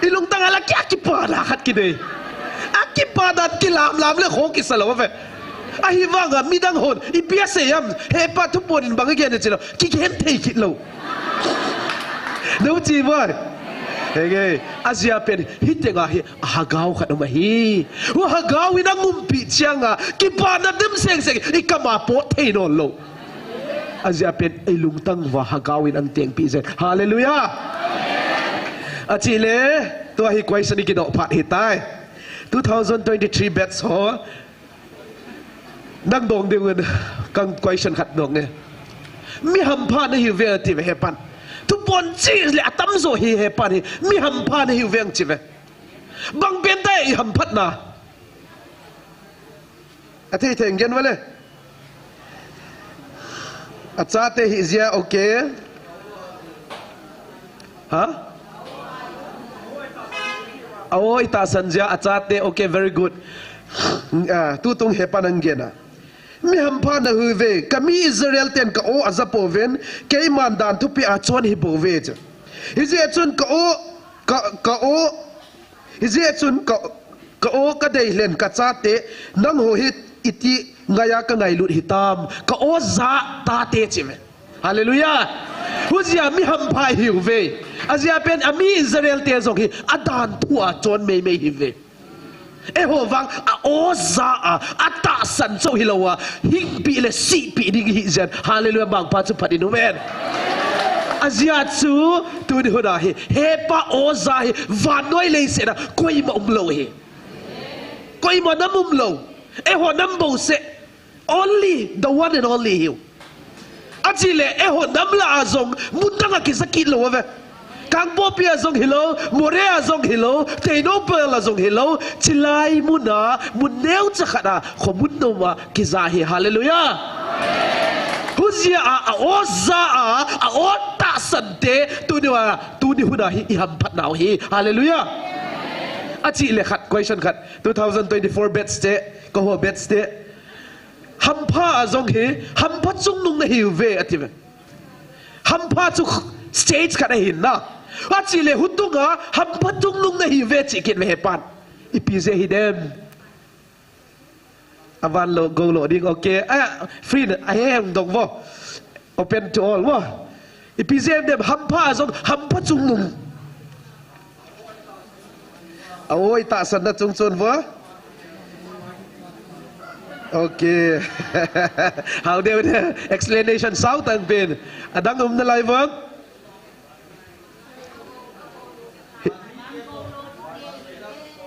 I lungtang a la kia kipa na khat kinei. A kipa na kilam lam le kho kisa lou ve. Ahivang a midang hon, i pi a sei am, hepa thupon in bang i gen che lou, kigen thei kit lou. Nau chi vai. Henge, ajeh pen, hiteng a hi, ahagao khat um ahi. U hagao in angumpi chiang a, kipa na dem seng seng, i kama pot thei non lou. Ajeh pen ei lungtang va hagao in ang tengpi jeng. Hallelujah. Achile, tua hi question i kidoh phat hitai. Two thousand twenty-three batch ho. Nang dong ding un kang question khat dong e. Mi hampha na hiu ve ti ve hepan. Thupon chi le atam jo hi hepan hi. Mi hampha na hiu ve ang chi ve. Bang pen tai i hamphat na. Athei thei ngen vale. Achate hi jia, okay. Ha? A-o i tahsan jia, achate, okay, very good. Ah, tutung hepan ang gen a. Mi hampha na hiu ve, kami Israel ten ka-o aja pouvin, keiman dan thupi a chon hi bou ve chu. Hijeh chun ka-o, ka, ka-o, Hijeh chun ka, ka-o kadei lhen kachate, nangho hi iti ngaiya kangailut hitam, ka-o ja tate chi ve. Hallelujah. Hujia mi hampha hiu ve. Ajeh pen ami Israel te jong hi adan thu a chon mei mei hiu ve. Eiho vang a-o ja a, atahsan chou hilou a, hingpi le sihpi ding hi jen. Hallelujah, mangpha chu phat in um hen. Ajeh chu, tuni hun a hi, hepa o ja hi, vannoi leiset a, koima umlou hi. Koima nam umlou. Eiho nam bouseh. Only, the one and only hiu. Achile, eiho nam lah a jong, mun dang a kija kit lou ve. Kangpokpi a jong hilou, Moreh a jong hilou, Tengnoupal a jong hilou, chilai mun a, mun neocha khat a, khomun nom a, kija hi, hallelujah. Hujia a, a-o ja a, a-o tahsan te, tuni a, tuni hun a hi, i hamphat nau hi, hallelujah. Achile khat, question khat, two thousand twenty-four batch te, kaho batch te, Hampha a jong hi, hampha chungnung nahiu ve, ati ve. Hampha chu stage khat ahin na. Achile hutung a, hampha chungnung nahiu ve, chi kit ve hepan. Ipi jeh hi dem. Avan lou, go lou ding, okay. Ah, free na, ahem dong vo. Open to all, vo. Ipi jeh dem hampha jong, hampha chungnung. A-o i tahsan na chung chun vo. Okay. Hao deu de explanation sao tang pen. Adang um nalai vo.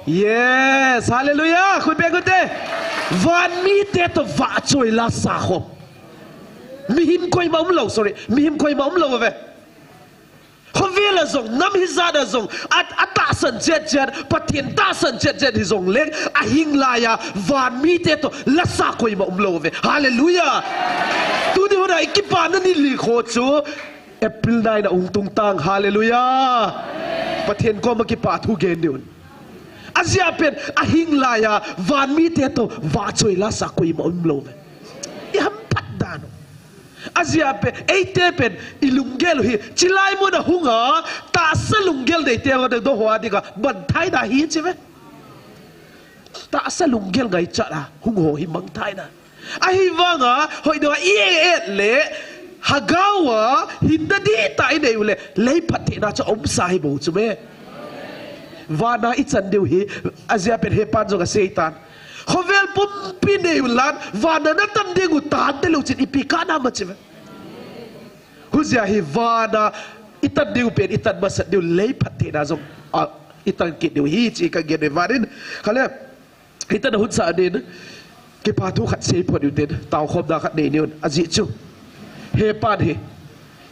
Yes, hallelujah. Khut beng ute. Van mite toh vahchoi la sa khom. Mihem koima umlou, sorry. Mihem koima umlou ve. Khovel a jong, nam hijat a jong, a, atahsan chet chet, Pathen tahsan chet chet hijongleng, ahing lai a, van mite toh, la sa koima umlou ve. Hallelujah. Tuni hun a, i kipana ni li kho chu, April nine a hung tung tang. Hallelujah. Pathen koma kipa thu gen diu. Ajeh pen, ahing lai a, van mite toh, vahchoi la sa koima umlou ve. I hamphat dan u. Ajeh pen, eite pen, i lunggel u hi, chilai mun a hung a, tahsa lunggel neite ho, do ho a ding a, mangthai na hi chi ve. Tahsa lunggel ngaichat a, hung ho hi mangthai na. Ahivang a, hoidoh a, i et et le, hagao a, hinna dihtah i nei u le, lei phatthei na chu umsa hi bou chu me. Van a i chan diu hi, ajeh pen hepan jong asei tan. Khovel pumpi nei u lan, van a na tan ding u tan te lou chin ipi kana ma chi ve. Hujia hi vana i tan diu pen, i tan masat diu, lei phattheina jong, a, i tan kit diu hi, chi ka gen e vanin. Kale, i tan hun sah din, kipa thu khat sei phot diu tin, taokhomna khat nei diu, ajeh chu. Hepan hi,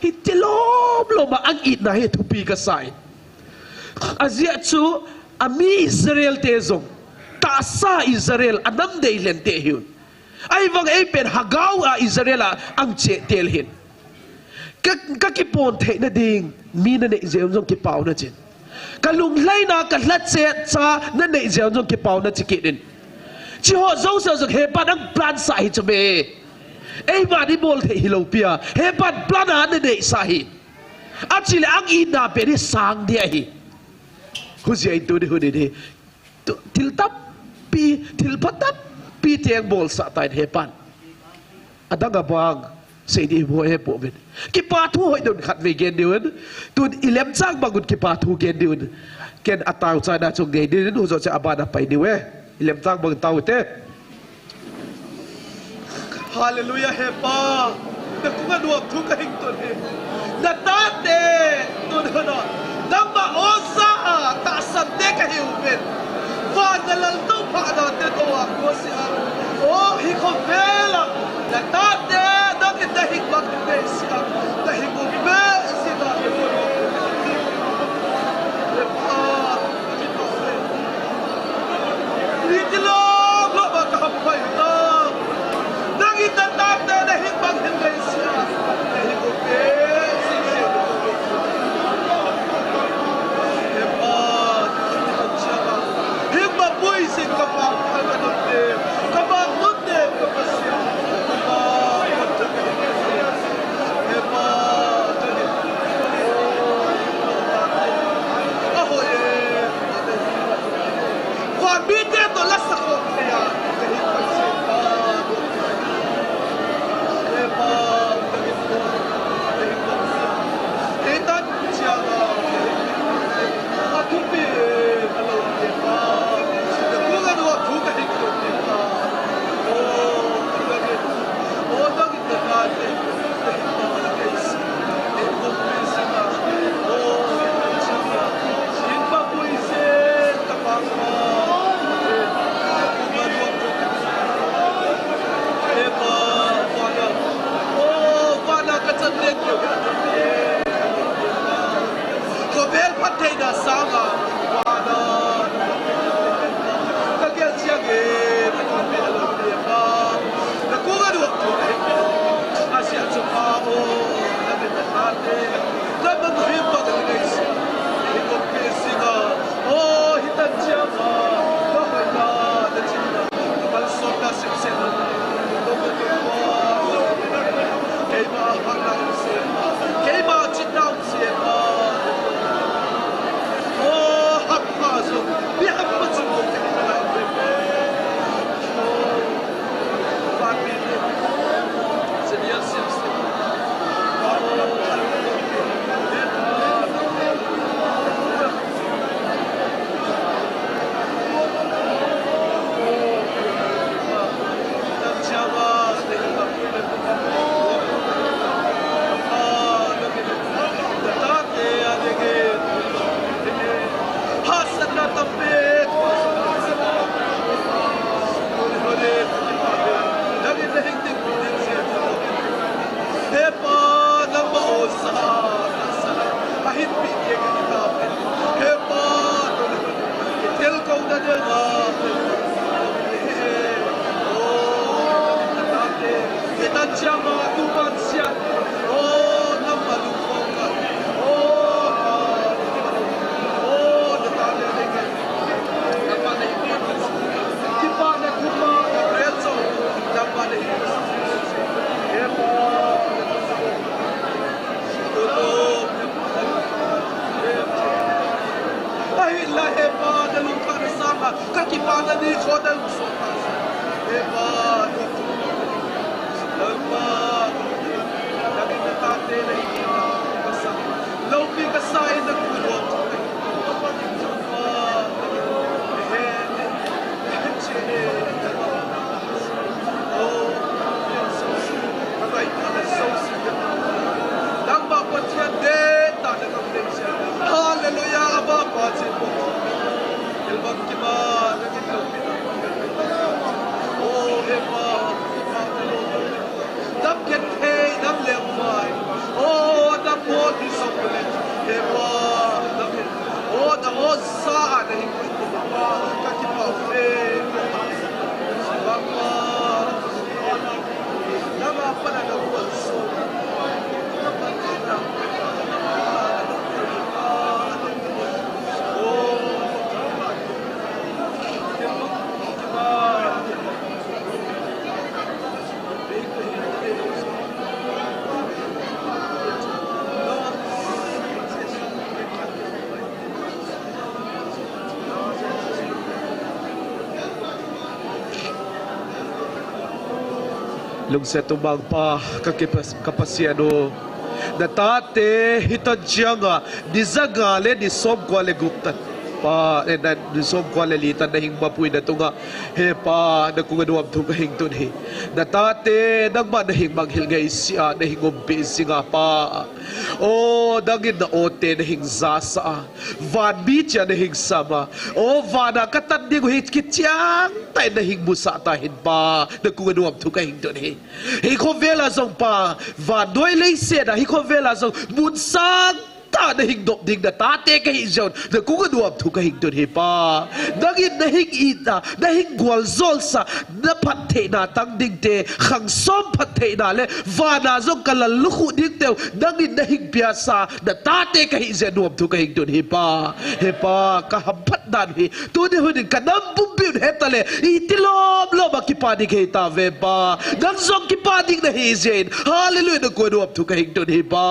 hi tilom lom a ang itna hi thupi ka sa e. Ajeh chu, ami Israel te jong, tahsa Israel, a nam dei len te hiu. Ahivang ei pen Hagau a Israel a ang che tel hin. Ka, ka kipon theina ding, mi na nei jeh un jong kipa u na chin. Ka lunglhaina, ka lhache cha na nei jeh un jong kipa u na chi kit in. Chi ho jouse jong Hepan ang plan sa hi chu me. Ei vana i bol thei hilou pi a. Hepan plan a na nei sa hi. Achile ang itna pen hi sang dia hi. Hujia in tuni hun in hi. Tu, thil tampi, thil pha tampi teng bolsah tan Hepan. Adang abang, sei di mo he po ven. Kipa thu hoi don khat ve gen diu in. Tun i lemchang bang un kipa thu gen diu in. Ken a tao chai na chung gei din, hu jo che abana pai diu e. I lemchang bang tao te. Hallelujah, Hepa. Na kung a nuam thu ka hing ton hi. Na tate, ton hana. Nangma osa a, tahsan te ka hiu ven. Van na lal to pha na te to a ko si a. O, hi ko vela. Na tate, nang in na hing bang hing nei si a. Na hing u ve si na. Hepa. Lungset umang Pa, ka kipas-, ka Pasian u. Na tate, hitan chianga, ni ja nga le ni som kua le gup tan. Pa, eh, na, ni som kua le li tan na hing mapui na tunga. He Pa, na kung anuam thu ka hing tun hi. Na tate, nangma na hing manghil ngaisea, na hing umpi singa Pa. O, nangin na ote na hing jasa a. Van mi chia na hing sama. O, vana ka tan ding u hi kichiang tah in na hing musah ta hin Pa. Na kung anuam thu ka hing tun hi. Hi khovela jong Pa, vannoi leiset a hi khovela jong mun sang tah na hing dop ding na tate ka hi jeh un, na kung anuam thu ka hing tun hi Pa. Nangin na hing itna, na hing gualjolsa, na phattheina tang ding te, khang som phattheina le, vana jong ka lallukhuh ding teu, nangin na hing piasa, na tate ka hi jeh nuam thu ka hing tun hi Pa. He Pa, ka hamphat dan hi, tuni hun in ka nam pumpi un heta le, iti lom lom a kipa ding hei tave Pa. Nang jong kipa ding na hi jeh in. Hallelujah, na kung anuam thu ka hing tun hi Pa.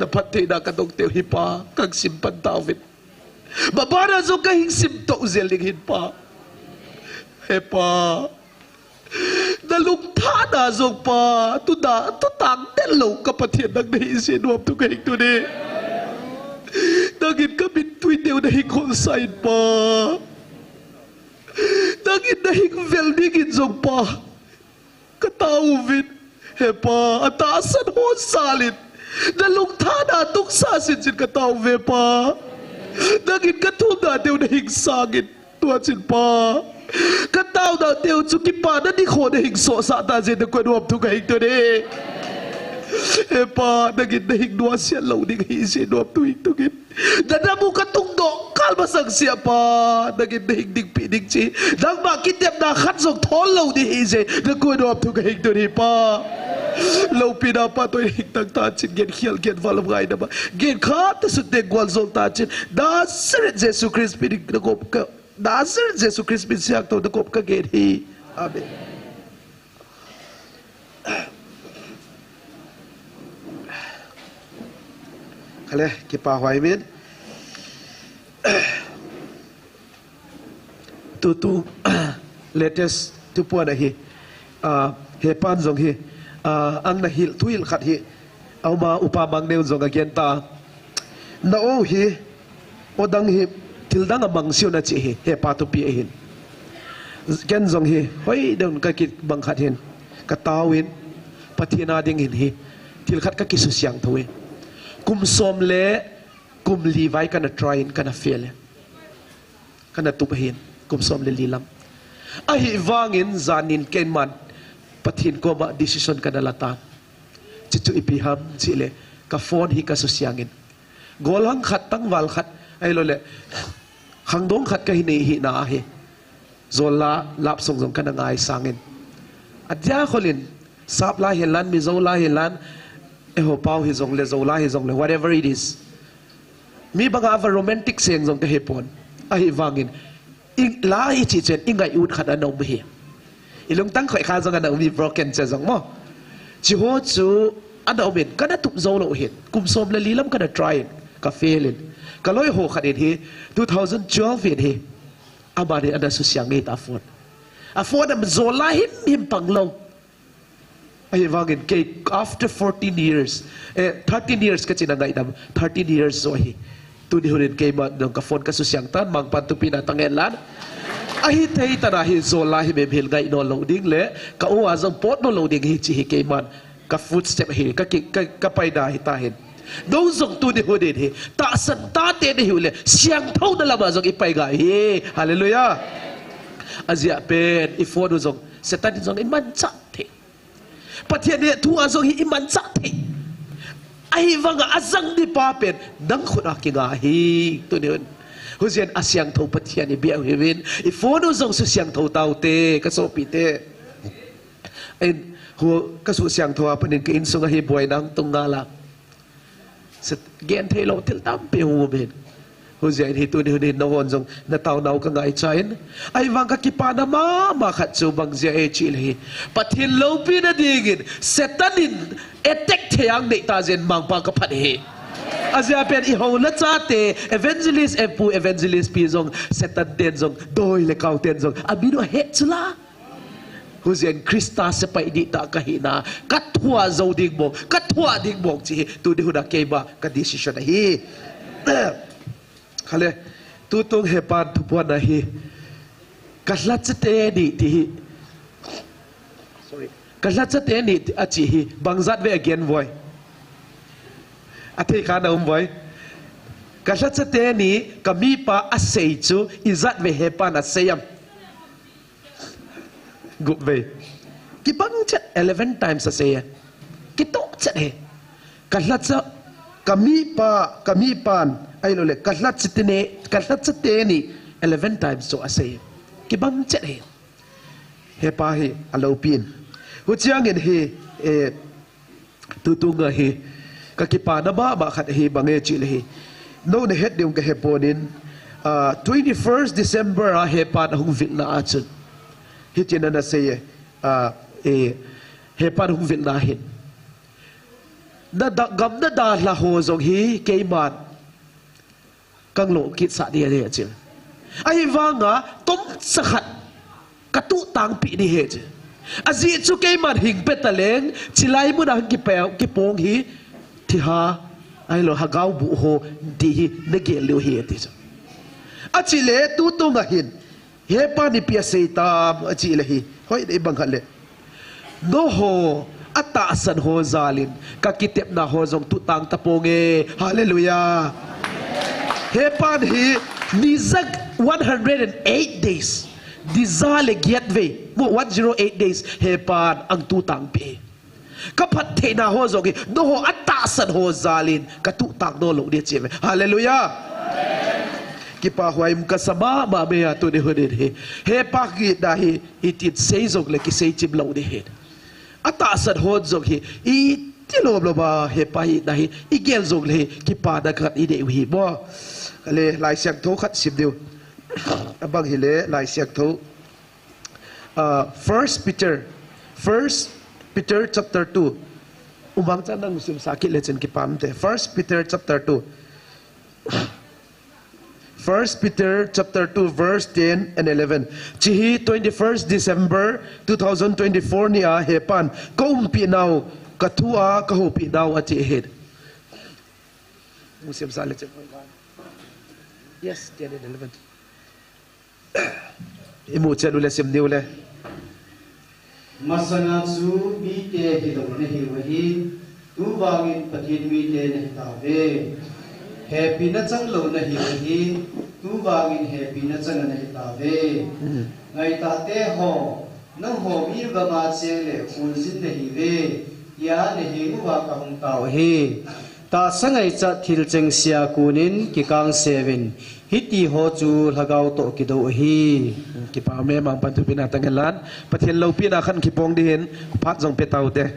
Na phattheina ka dong teu hi Pa. Ka hing sim pan tauvin. Mabana jong ka hing sim toh jel ding hin Pa. He Pa. Na lungthana jong Pa, tu da, tu tang tel lou, ka Pathen nang na hi jeh nuam thu ka hing tun hi. Nangin ka mittui teu na hing holsa in Pa. Nangin na hing vel dingin jong Pa. Ka taovin. He Pa, atahsan hon salin. Na lungthana tungsa sin sin ka taove Pa. Nangin ka thumna teu na hing sangin. Tua chin Pa, ka taona teu chu kipana nikho na hing sohsah ta jeh in na kung anuam thu ka hing tun hi. He Pa, nangin na hing nuaisiah lou ding hi jeh nuam thu hing tun hin. Na nam u ka tungdoh kal masang sea Pa, nangin na hing dingpi ding chi. Nangma kitepna khat jong thol lou ding hi jeh, na kung anuam thu ka hing tun hi Pa. Loupina Pa toh hing tang ta chin, gen khial gen val ngai na ba. Gen khat ta sut ding gualjol ta chin. Nazareth Jesu Christ min in na gop ka Nazareth Jesu Christ min siangthou na kop ka gen hi. Amen. Kale, kipa huai min. Tutu, latest tupuan ahi. Ah, he pan jong hi. Ah, ang na hil, thu hil khat hi. Auma upa Mangneu jong a gen ta. Na o hi, o dang hi, thil dang a mang siu na chi hi, he pa thupi ahin. Ken jong hi, hoi dang ka kit bang khat hin, ka taovin, Pathen a ding hin hi, thil khat ka kisusiangthou in. Kum som le, kum li vai kana try in, kana fail in. Kana tup ahin, kum som le li lam. Ahivangin janin keiman Pathen koma decision kana la tan. Chuchu ipi ham chih le, ka phone hi ka susiangin. Golhang khat, tangval khat, ahilou le, khangdong khat ka hi nei hina ahi. Jol la, love song jong kana ngaisangin. Adia kholin, sap la hilan, Mizo la hilan, eiho pau hi jong le, Zo la hi jong le, whatever it is. Mi banga ava romantic seng jong ka hepon. Ahivangin, i la i chi chen, i ngai ut khat ana um hi. I lungtang khoi kha jong ana um hi, broken che jong mo. Chi ho chu ana um in, kana tup jou lou hin. Kum som le li lam kana try in, ka fail in. Ka loi ho khat in hi, two thousand twelve in hi. Aman in ana susiang ngei ta phone. A phone am jol la him him pang lou. Ahivangin kei after fourteen years, eh, thirteen years ka chi na ngaidam, thirteen years jo hi. Tuni hun in keima jong ka phone ka susiang tan, Mangpan thupina tang hen lan. Ahithei tana hi jol la him him hil ngai nom lou ding le, ka u a jong pot nom lou ding hi chi hi keiman. Ka footstep hi, ka ki, ka, ka paina hi ta hin. Nang jong tuni hun in hi, tahsan tate na hiu le, siangthou na lama jong i pai ngai hi. Hallelujah. Ajeh pen, i phone u jong, Satan in jong i manchah thei. Pathen hi thu a jong hi i manchah thei. Ahivanga ajang ni pa pen nang khut a kinga hi tuni hun. Hujeh in asiangthou Pathen i biau hiuvin, i phone u jong susiangthou taute, ka sopite. In, hu, ka susiangthou a panin ka insunga hi buaina hung tung ngal a. Set, gen thei lou thil tampi hung um in. Hujeh in hi tuni hun hin nahon jong na taonau ka ngaicha in. Ahivang ka kipana mama khat chu bang jeh e chih le hi, Pathen loupina dingin Satan in attack thei ang nei ta jeh in Mangpang ka phat hi. Ajeh pen i houna chate, evangelist, e pu evangelist pi jong, Satan ten jong, doi le kau ten jong, amin u ahet chu la. Hujeh in Christa sepai dihtah kahi na, kathoh jou ding mong, kathoh ding mong chi hi, tuni hun a keima ka decision ahi. Hale, tutung hepan thupuan ahi. Ka lhacha teni ti hi. Sorry. Ka lhacha teni ti achi hi, bang jat ve again voi. Athei kha na um voi. Ka lhacha teni, ka mipa asei chu, ijat ve hepan asei am. Gup vei. Kibang chet eleven times asei e. Kitoh chet e. Ka lhacha, ka mipa, ka mipan, ahilou le, ka lhacha teni, ka lhacha teni, eleven times chu asei e. Kibang chet e. Hepa hi aloupin. Huchiang in hi, eh, Tutung a hi, ka kipana mama khat hi bang e chi le hi. Nou na het ding ka he pon in, ah, twenty-first December a hepan ahung vil na a chun. Hitin ana sei e, ah, e, hepan ahung vil na hin. Na da, gam na dalha ho jong hi keiman. Kang lo kit sa di ahi chi. Ahivanga, tomcha khat, ka tuhtang pi di ahi chi. Ajeh chu keiman hing pe ta leng, chilai mun a hung kipe, kipong hi, thiha, ahilou, lhagao bu ho, ti hi, na gel lou hi, ti chu. Achi le, tutung a hin, Hepan ipi asei tam achi le hi. Hoi, dei bang khat le. Nangho, atahsan ho jal in, ka kitepna ho jong tuhtang tapong e. Hallelujah. Hepan hi, ni ja one hundred and eight days. Ni ja le giat vei. Mo one zero eight days. Hepan ahung tuhtang pi. Ka phattheina ho jong hi, nangho atahsan ho jal in, ka tuhtang nom lou di chi ve. Hallelujah. Kipa huai um kasa mama mai a tuni hun in hi. Hepa kiti hi, hitin sei jong le kisei chim lou di hi. Atahsan ho jong hi, iti lom lom a hepa hina hi, igel jong le hi, kipana khat inei u hi mo. Kale, Laisiangthou khat sim diu. Abang hile, Laisiangthou. Uh, First Peter, First Peter chapter two. Umang chan nang simsa kit le chun kipah um te. First Peter chapter two. First Peter chapter two, verse ten and eleven. Hiche hi twenty-first December two thousand twenty-four ni a hepan ka umpi nau, ka thu a ka houpi nau ati ahi. Hung simsa le chun. Yes, ten and eleven. Imu chet u le sim diu le. Masanga chu mite hilou nahiu ahi, tuvangin Pathen mite nahitauve. Hepina changlou nahiu ahi, tuvangin hepina changa nahitauve. Mm. Ngaitah teho, nangho mi gama cheng le khonjin nahiuve, tia nahenguva kahung tao ahi. Tahsa ngaichat thil chengse a konin kikangseuvin, hitiho chu lhagao toh kidou ahi. Kipa um e, mangpan thupina tang hen lang. Pathen loupina khat kipong ding hin, phat jong pe taute.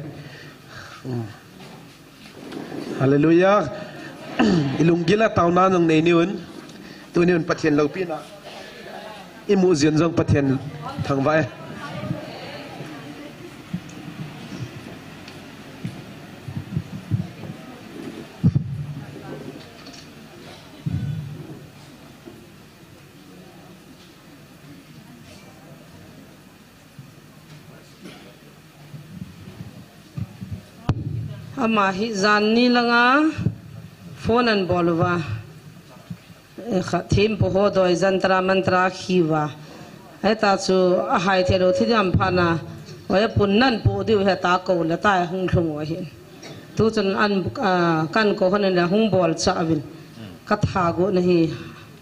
Hallelujah. Ilunggil a taona jong nei ni un. Tuni un Pathen loupina. Imu jing jong Pathen thangvah e. Ama hi jan ni langa phone ahin bol uva. Eh, kha, thempu ho doi jantra mantra khi uva. Hita chu ahai thei lou thi dam phat na. Oi pun nan pu diu hita kou le ta hung lhung u ahi. Tu chun an, ah, kan kou hon le hung bol cha uvin. Ka tha got na hi.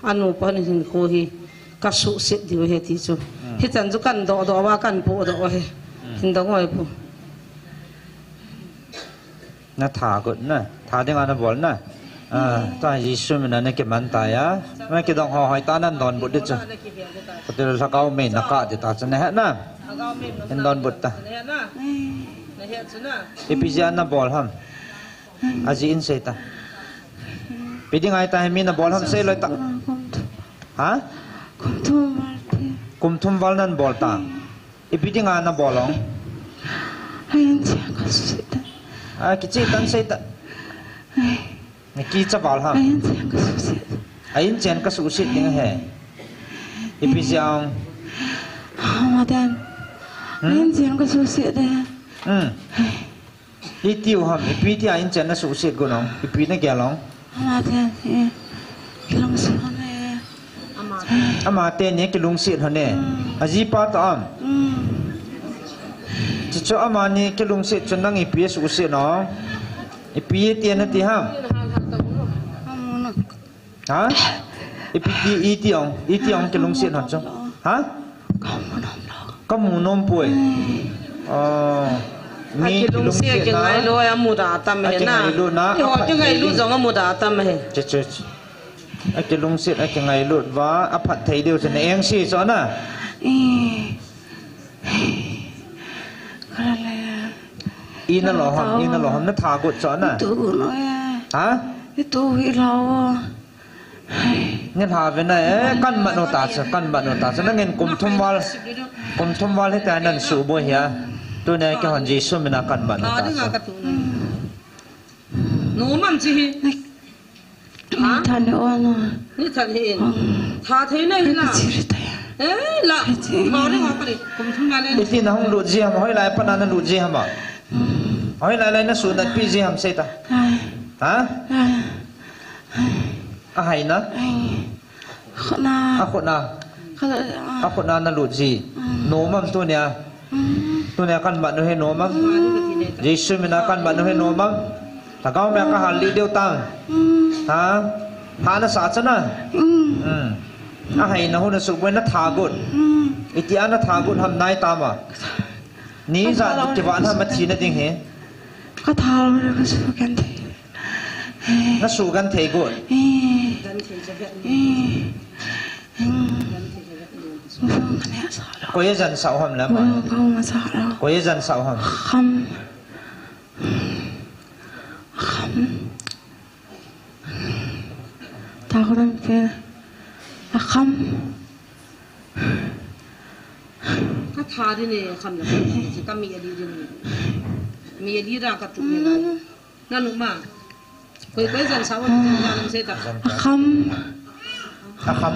Anu pa ni hin khu hi ka suhset diu ahi ti chu. Hmm. Hichan chu kan doh doh uva kan pu doh u ahi. Hmm. Hin dong oi pu. Na tha got na. Tha ding ana bol na. Ah, ta Jesu min a na kiman tai a. Na kidong ho hoi ta nan donbut di chu. Ka til lhagao min na kah di ta chu na he na. Hin donbut ta. Ipi jeh a na bol ham. Aji in sei ta. Ipi ding ahi ta hi mi na bol ham sei loi ta. Ha? Kum thum val te. Kum thum val nan bol ta. Ipi ding a na bol ong? Ain chen ka suhset ta. A, kiche tan sei ta. Ai. Na kicha val ham. Ain chen ka suhset. Ain chen ka suhset ding he. Ipi jeh ong? Ama dan. Hmm? Inchen kasuhset e. Hmm. Iti u ham, ipi tia inchen nasuhset got ham, ipi nagel ham. Ama ten, eh, kilungset hon e. Ama teni kilungset hon e. Hmm. Ajipa toh ham. Hmm. Chuche amani kilungset chun nang ipi asuhset ham. Ipi tia nati ham. Amu na. Ha? Ipi ti, iti ham, iti ham kilungset hon chu. Ha? Kamu nom lou. Kamu nom poi. Hmm. Oh. Akilungset, akingailut, amuda tam ahi na. Akingailut na, eiho akingailut jong amuda tam ahi. Che, che, che. Akilungset, akingailut uva, aphatthei diu chu na engse chu na. Eh. Kala le. Ina lou ham, ina lou ham, natha got chu na. Itu got lou e. Ha? Itu hi lou. Ngen ha ve na, eh, kan mat u ta chu, kan mat u ta chu. Nangin kum thum val, kum thum val hitia nan suboi hia. Tunia keihon Jesu mina kan mat u ta chu. Nom am chi hi. Ha? Ni than hi o na. Ni than hi in. Hmm. Tha thei na hi na. Ka chi ri ta ya. Eh, la. Ka chi. Tha ri ha ka ri. Kum thum na le. Iti nahung lut ji ham, hoilai pat na nalut ji ham a. Hmm. Hoilai lai nasuhnatpi ji ham sei ta. Ai. Ha? Ai. Ahaina? Ai. Akhutna. Akhutna. Kala, ah. Akhutna nalut ji. Mm. Nom am tunia. Mm. Tunia kan mat u hi nom am. Mm. Jesu mina kan mat u hi nom am. Lhagao mia kahal lih diu tam. Mm. Ha? Ha nasah chu na. Mm. Mm. Ahaina hu nasuboi, natha got. Mm. Itia natha got ham, nai tam a. Ni ijat kivat ham athina ding hi. Ka tha lou, ka sugenthei. Nasugenthei got. Eh. Eh. Hmm. Koi ajan sah u ham le ama? Koi ajan sah u ham? Kham. Kham. Tha ko dang pe. Akham. Ka tha ri ne, kham la ka mi ali ri ne. Mi ali ra ka tu ne la. Nanu ma. Koi, koi jan sah u, jan lam sei ta. Akham. Akham.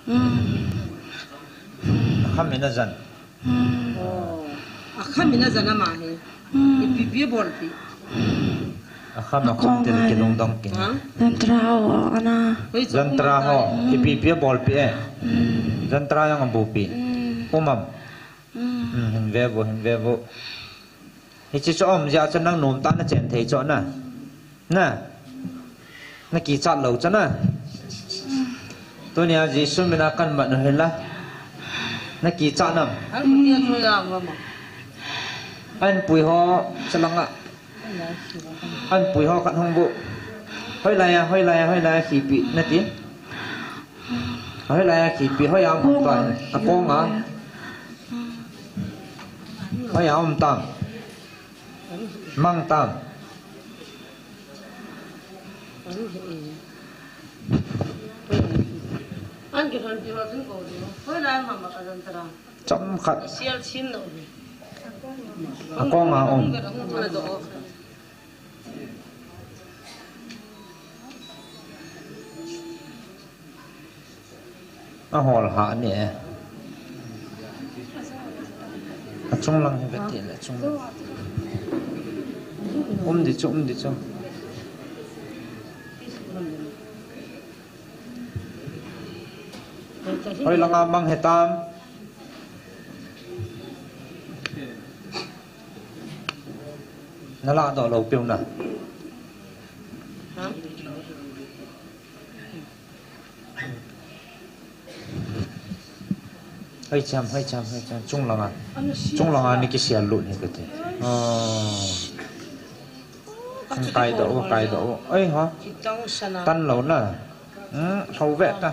Hmm. Akham ina jan. Hmm. Oh. Akham ina jan ama hi. Hmm. Ipi pi bol pi. Akham, akham til kilungdong ki. Ha? Jantra ho ana. Hoi, jantra ho. Hmm. Ipi pi bol pi e. Hmm. Jantra jong abu pi. Hmm. Um am. Hmm. Hmm, hin ve vo, hin ve vo. Hiche chu aum jeh a chu nang nomtah a nachen thei chu na. Na. Nakichat lou chu na. Tunia Jesu mina kan mat u hi la. Nakichat nam? Anpui ho chalanga. Anpui ho khat hung bu. Hoilai a, hoilai a, hoilai a, khipi nati. Hoilai a khipi, hoiya um tam. Akong a. Hoiya um tam. Mang tam. Chomkhat. Akong a um. Ahol ha ni e. Achung lang hi vete le chung. Um di chu, um di chu. Hoilanga mang hitam. Nala doh lou piu na. Hoi cham, hoi cham, hoi cham. Chung langa. Chung langa ni kisel lut ni kati. Oh. Kai doh, kai doh. Oi ha. Tan lou na. Hmm, lou ve ta.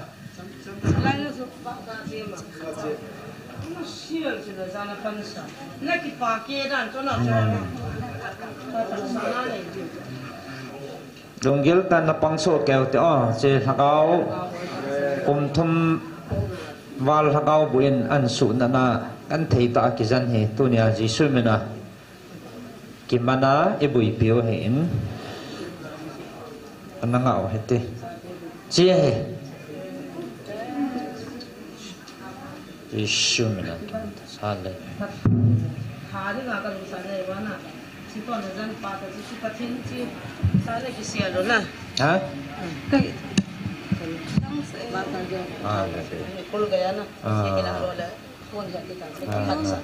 Lunggil tah in na pang soh kei u te o, hiche lhagao, kum thum val lhagao bu in an suhnatna, an thei tah a kijen hi, tunia Jesu mina. Kimana i buipiu ahin. Ana ngah u hite. Chia he. Jesu mina. Hallelujah. Tha dinga kalutsah nei uva na. Chutona jan pa ta chu Pathen chu sa le kisial lou na. Ha? Hallelujah. Kol gaya na. Ah. Kol gaya na. Ah.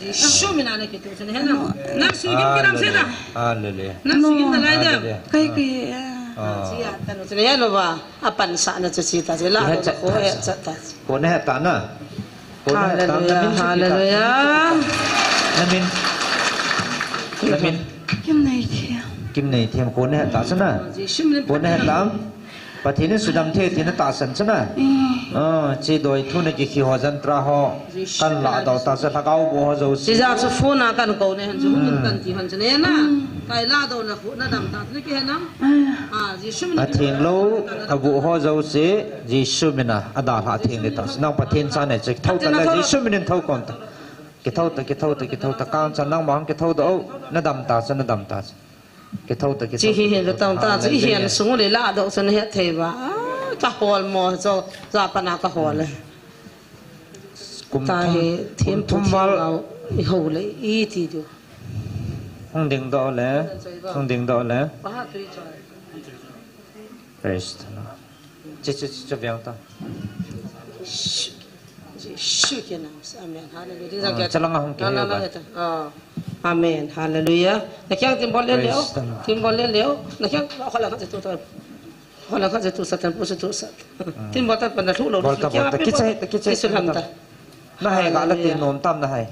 Jesu mina na kituh chun he na. Nang sugim kiram se na. Hallelujah. Nang sugim na lai da. Hallelujah. Kai kai. Ah. Chia tanu chun he lou va. Apansah na chu chi ta. Chi la ko he cha ta. Kona he ta na. Hallelujah, hallelujah. Namin. Namin. Kimneithem. Kimneithem, kona heta suna. Kona heta. Pathen in sudam thei tina tahsan suna. Eh. Ah, chi doi thu na kikhi ho jan tra ho. Kan la dau ta sa lhagao bo ho jouse. Chi ja chu phone a kan ko ne han chu hun kan ti han chu ne na. Kai la dau na khu na dam ta ne ki he na. Ah, Jesu min. Atheng lou, abu ho jouse, Jesu mina, adalha atheng le ta. Nang Pathen cha ne, che thou ta le, Jesu minin thou kon ta. Kithou ta, kithou ta, kithou ta, kang cha nang mang kithou ta, o, na dam ta cha, na dam ta cha. Kithou ta, kithou ta. Chi hi hin ta ta, chi hi an sung le la do cha na he thei ba. Ah, ka hol mo, cho, ja pa na ka hol le. Kum ta thum, hi, kum thim thum pu val. Thim lau, i ho le, i ti du. Hung ding doh le, hung ding doh le. Praise the Lord. Chi, chi, chi, chi, biang ta. Jesu ke nam se, amen. Hallelujah. Ah, chalanga hung ke ba. Ah. Amen. Hallelujah. Na kiang timbol le leo. Praise the Lord. Timbol le leo. Na kiang, hola ka tu ta. Hola ka tu Satan pu tu sat. Ah. Timbol ta pa na thu lo. Bol ta, bol ta. Kichai, kichai. Kisu lam ta. Na hai ga la ti nom tam na hai.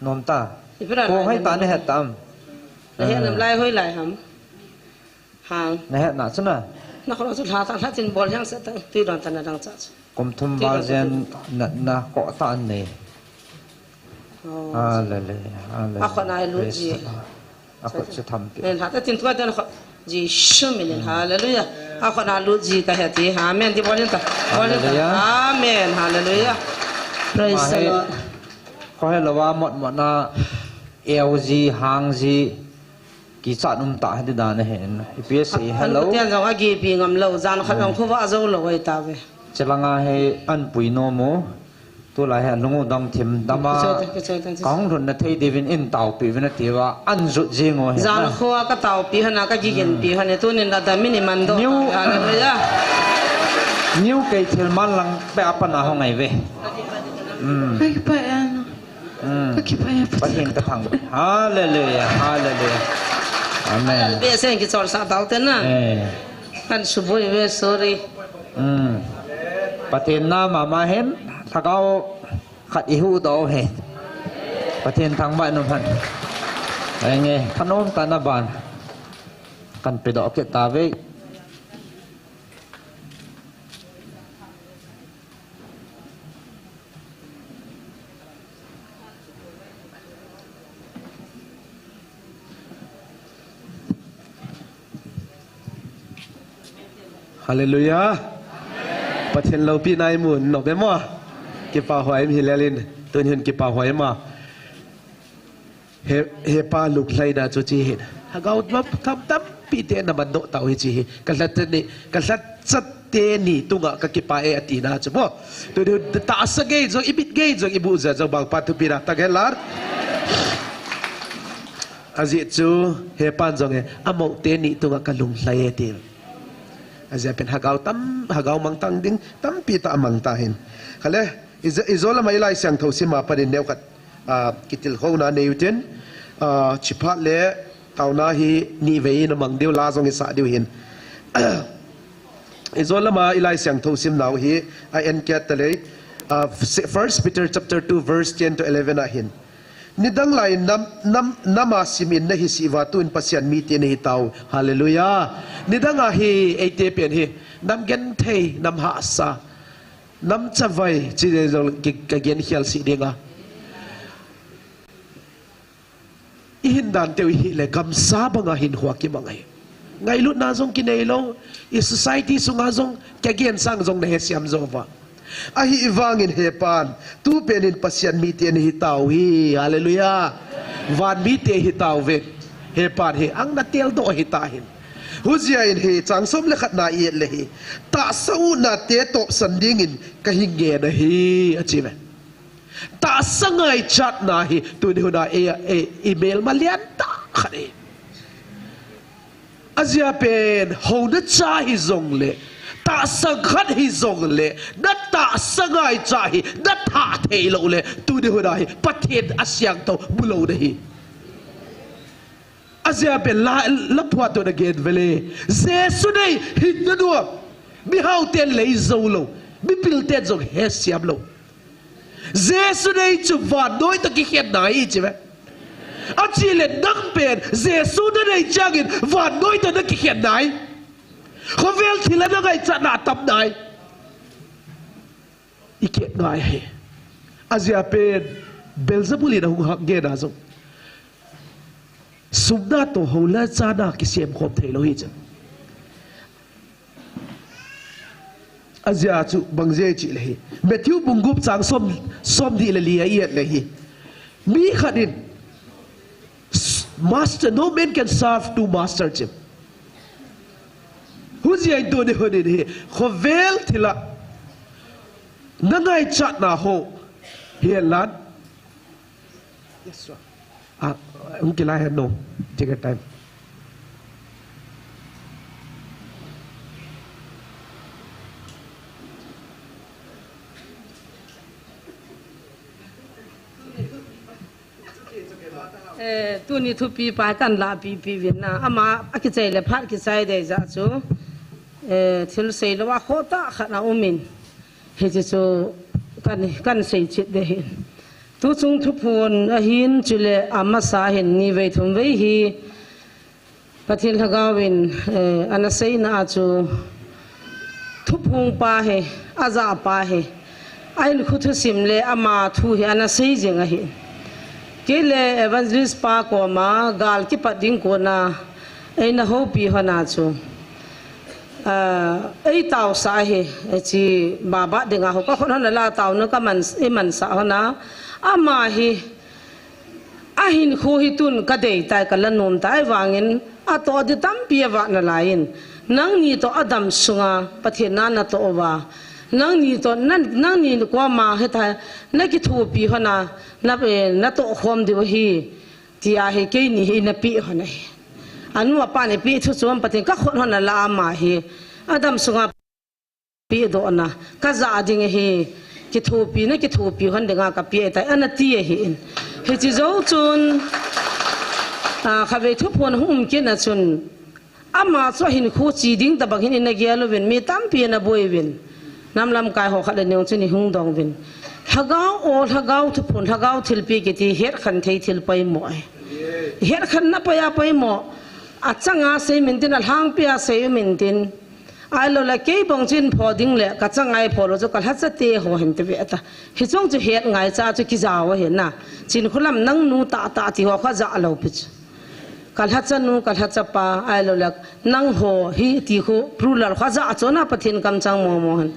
Nom ta. Ko hai ta ne he tam. Na he nam lai hoi lai ham. Hang. Na he na chu na. Na ko chu lha ta lha tin bol yang sa ta ti don ta na dang cha chu. Kum thum val jen na, na ko ta an nei. Oh. Hallelujah. Hallelujah. A ko na lu ji. A ko chu tham pi. Nen ha ta tin tua den ko. Jesu minin hallelujah. A ko na lu ji ka he ti. Amen. Ti bol ta. Bol ta. Hallelujah. Amen. Hallelujah. Praise the Lord. Ko he lo wa mot mot na. Eo ji, hang ji, kichat um ta hi dan ahi. Ipi asei hello. An kutian jong a gipi ngam lo, jan khat jong khuva jo lo ai ta ve. Chelanga hi an pui nom u. Tulai hi lung u dam thim dam a. Kichai ta, kichai ta, kichai. Ka hung lhun na thei diuvin in taopi uvin ati uva, an jut jing u hi. Jan khuva ka taopi hana ka gigin pi hana tunin la dam in i man doh. Hallelujah. New kei thil man lang pe a pan a hung ai ve. Mm. Kai pa ano. Mm. Ka kipah e, Pathen. Pathen ka thangvah. Hallelujah, hallelujah. Amen. Be sen kichol sa tau te na. Eh. Kan suboi ve, sorry. Mm. Pathen na mama hen, lhagao khat i huhdoh hen. Pathen thangvah in um hen. Enge, ka nom ta na ban. Kan pedoh kit ta ve. Hallelujah. Pathen loupina i mu nom e mo. Kipah hoi mi hilel in. Tun hin kipah hoi ma. He, hepa lunglhaina chu chi hin. Lhagao tam, tam, tampi te na man doh tau hi chi hi. Ka lhat ni, ka lhat chat teni tunga ka kipah e ati na chu mo. Tu, tu, tahsa gei jong, i mit gei jong, i bu ja jong bang pa thupi na tang hen lang. Ajeh chu, hepan jong e, amau teni tunga ka lunglhai e ti. Ajeh pen lhagao tam, lhagao mangthang ding, tampi tah amang ta hin. Kale, i jo, i jo lama i Lai Siangthou sim a panin neo khat. Ah, kitilkhouna nei u tin, ah, chiphat le taona hi nivei in amang diu la jong i sah diu hin. I jo lama i Lai Siangthou sim nau hi a en kiat ta lei, ah, First Peter chapter two verse ten to eleven a hin. Nidang lai nam, nam, nam a sim in na hi si uva tun Pasian mite na hi tau. Hallelujah. Nidang a hi eite pen hi nam genthei, nam hahsa. Nam chavai, chi dei jong ki, ka gen khial si ding a. I hin dan teu i hi le gamsa banga hin hua kimang ahi. Ngailutna jong kinei lo, i society sunga jong ka gen sang jong na he siam jo va. Ahi vangin hepan, tu pen in Pasian mite na hi tau hi, hallelujah. Van mite hi tau ve, hepan hi, ang na tel doh hi ta hin. Hujia in hi, chang som le khat na i et le hi. Tahsa u na te topsan dingin ka hi ngen ahi, a chi ve. Tahsa ngaichatna hi tuni hun a e, e, i melma lian tah khat ahi. Ajeh a pen, houna cha hijongle, tahsa khat hijongle, na tahsa ngaicha hi na thah thei lou le, tuni hun a hi Pathen a siangthou mu lou na hi. Ajeh a pen la, la phuat to na gen vele. Jesu nei hin na nuam. Mihao ten lei jou lou. Mipil ten jong he siam lou. Jesu nei chu vannoi toh kikhen nai chi ve. Achi le nang pen Jesu na nei changin vannoi toh na kikhen nai. Khovel thil a na ngaichat na tam nai. I keh ngai hi. Ajeh a pen Beelzebul in a hung hak ngen a jong. Sumna toh houna chana kisem khom thei lou hi chu. Ajeh chu bang jeh chi le hi. Matthew bung gup chang som, som ni le li a i et le hi. Mi khat in, s-, master, no man can serve two master chi. Hujia in tuni hun in hi. Khovel thil a. Na ngaichatna ho. Hi lan. Yes, sir. Ah, hung kilai hen no. Take your time. Eh, tuni thupi pa kan la pi pi vin na. Ama akichai le phat kichai dei jeh chu. Eh, thil sei lou a khoh tah khat a um in. Hiche chu kan, kan sei chet ding ahi. Tuchung thuphon ahin chule amasa hin ni vei thum vei hi Pathen Lhagao in, eh, ana seina a chu thuphong pa hi, ajah pa hi, a hinkho thusim le ama thu hi ana sei jing ahi. Kei le evangelist pa koma gal kipat ding kona eina houpi hon a chu. Ah, ei taosah ahi, ei chi baba dinga ho ka khut hon la taona ka man, i mansah hon a. Ama hi, a hinkho hi tun ka dei tai, ka la nom tai vangin, atoh ding tampi avah nalai in. Nangni toh adam sunga, Pathen na natoh uva. Nangni toh, na, nangni koma hita, na kithopi hon a, na, eh, natoh khom diu ahi. Tia hi keini hi eina peh hon ahi. Anu apa ni peh thu chom Pathen ka khut hon a la ama hi. Adam sunga pehdohna. Ka jah ding ahi. Kithopi na kithopi hon dinga ka peh tai. Ana ti ahi in. Hiche jou chun, ah, khatvei thuphon hung um kit na chun. Ama chu a hinkho chi ding tabang hin eina gel uvin, mi tampi ana boi uvin. Nam lamkai ho khat le ni jong chun i hung dong uvin. Lhagao o, lhagao thuphon, lhagao thilpi kiti hetkhen thei thil poimo ahi. Hetkhen na poi a poimo. Achanga sei min tin, alhangpi a sei min tin. Ahilou le kei bang chin pho ding le, ka changa i pho lou chu ka lhacha te ho hin ti ve ta. Hiche jong chu het ngaicha chu kijao ahi na. Chinkholam nang nu tah tah ti ho kha jah lou pi chu. Ka lhacha nu, ka lhacha pa, ahilou le, nang ho, hi ti khu, plural khu, ajah chu na Pathen kamchang momo hen.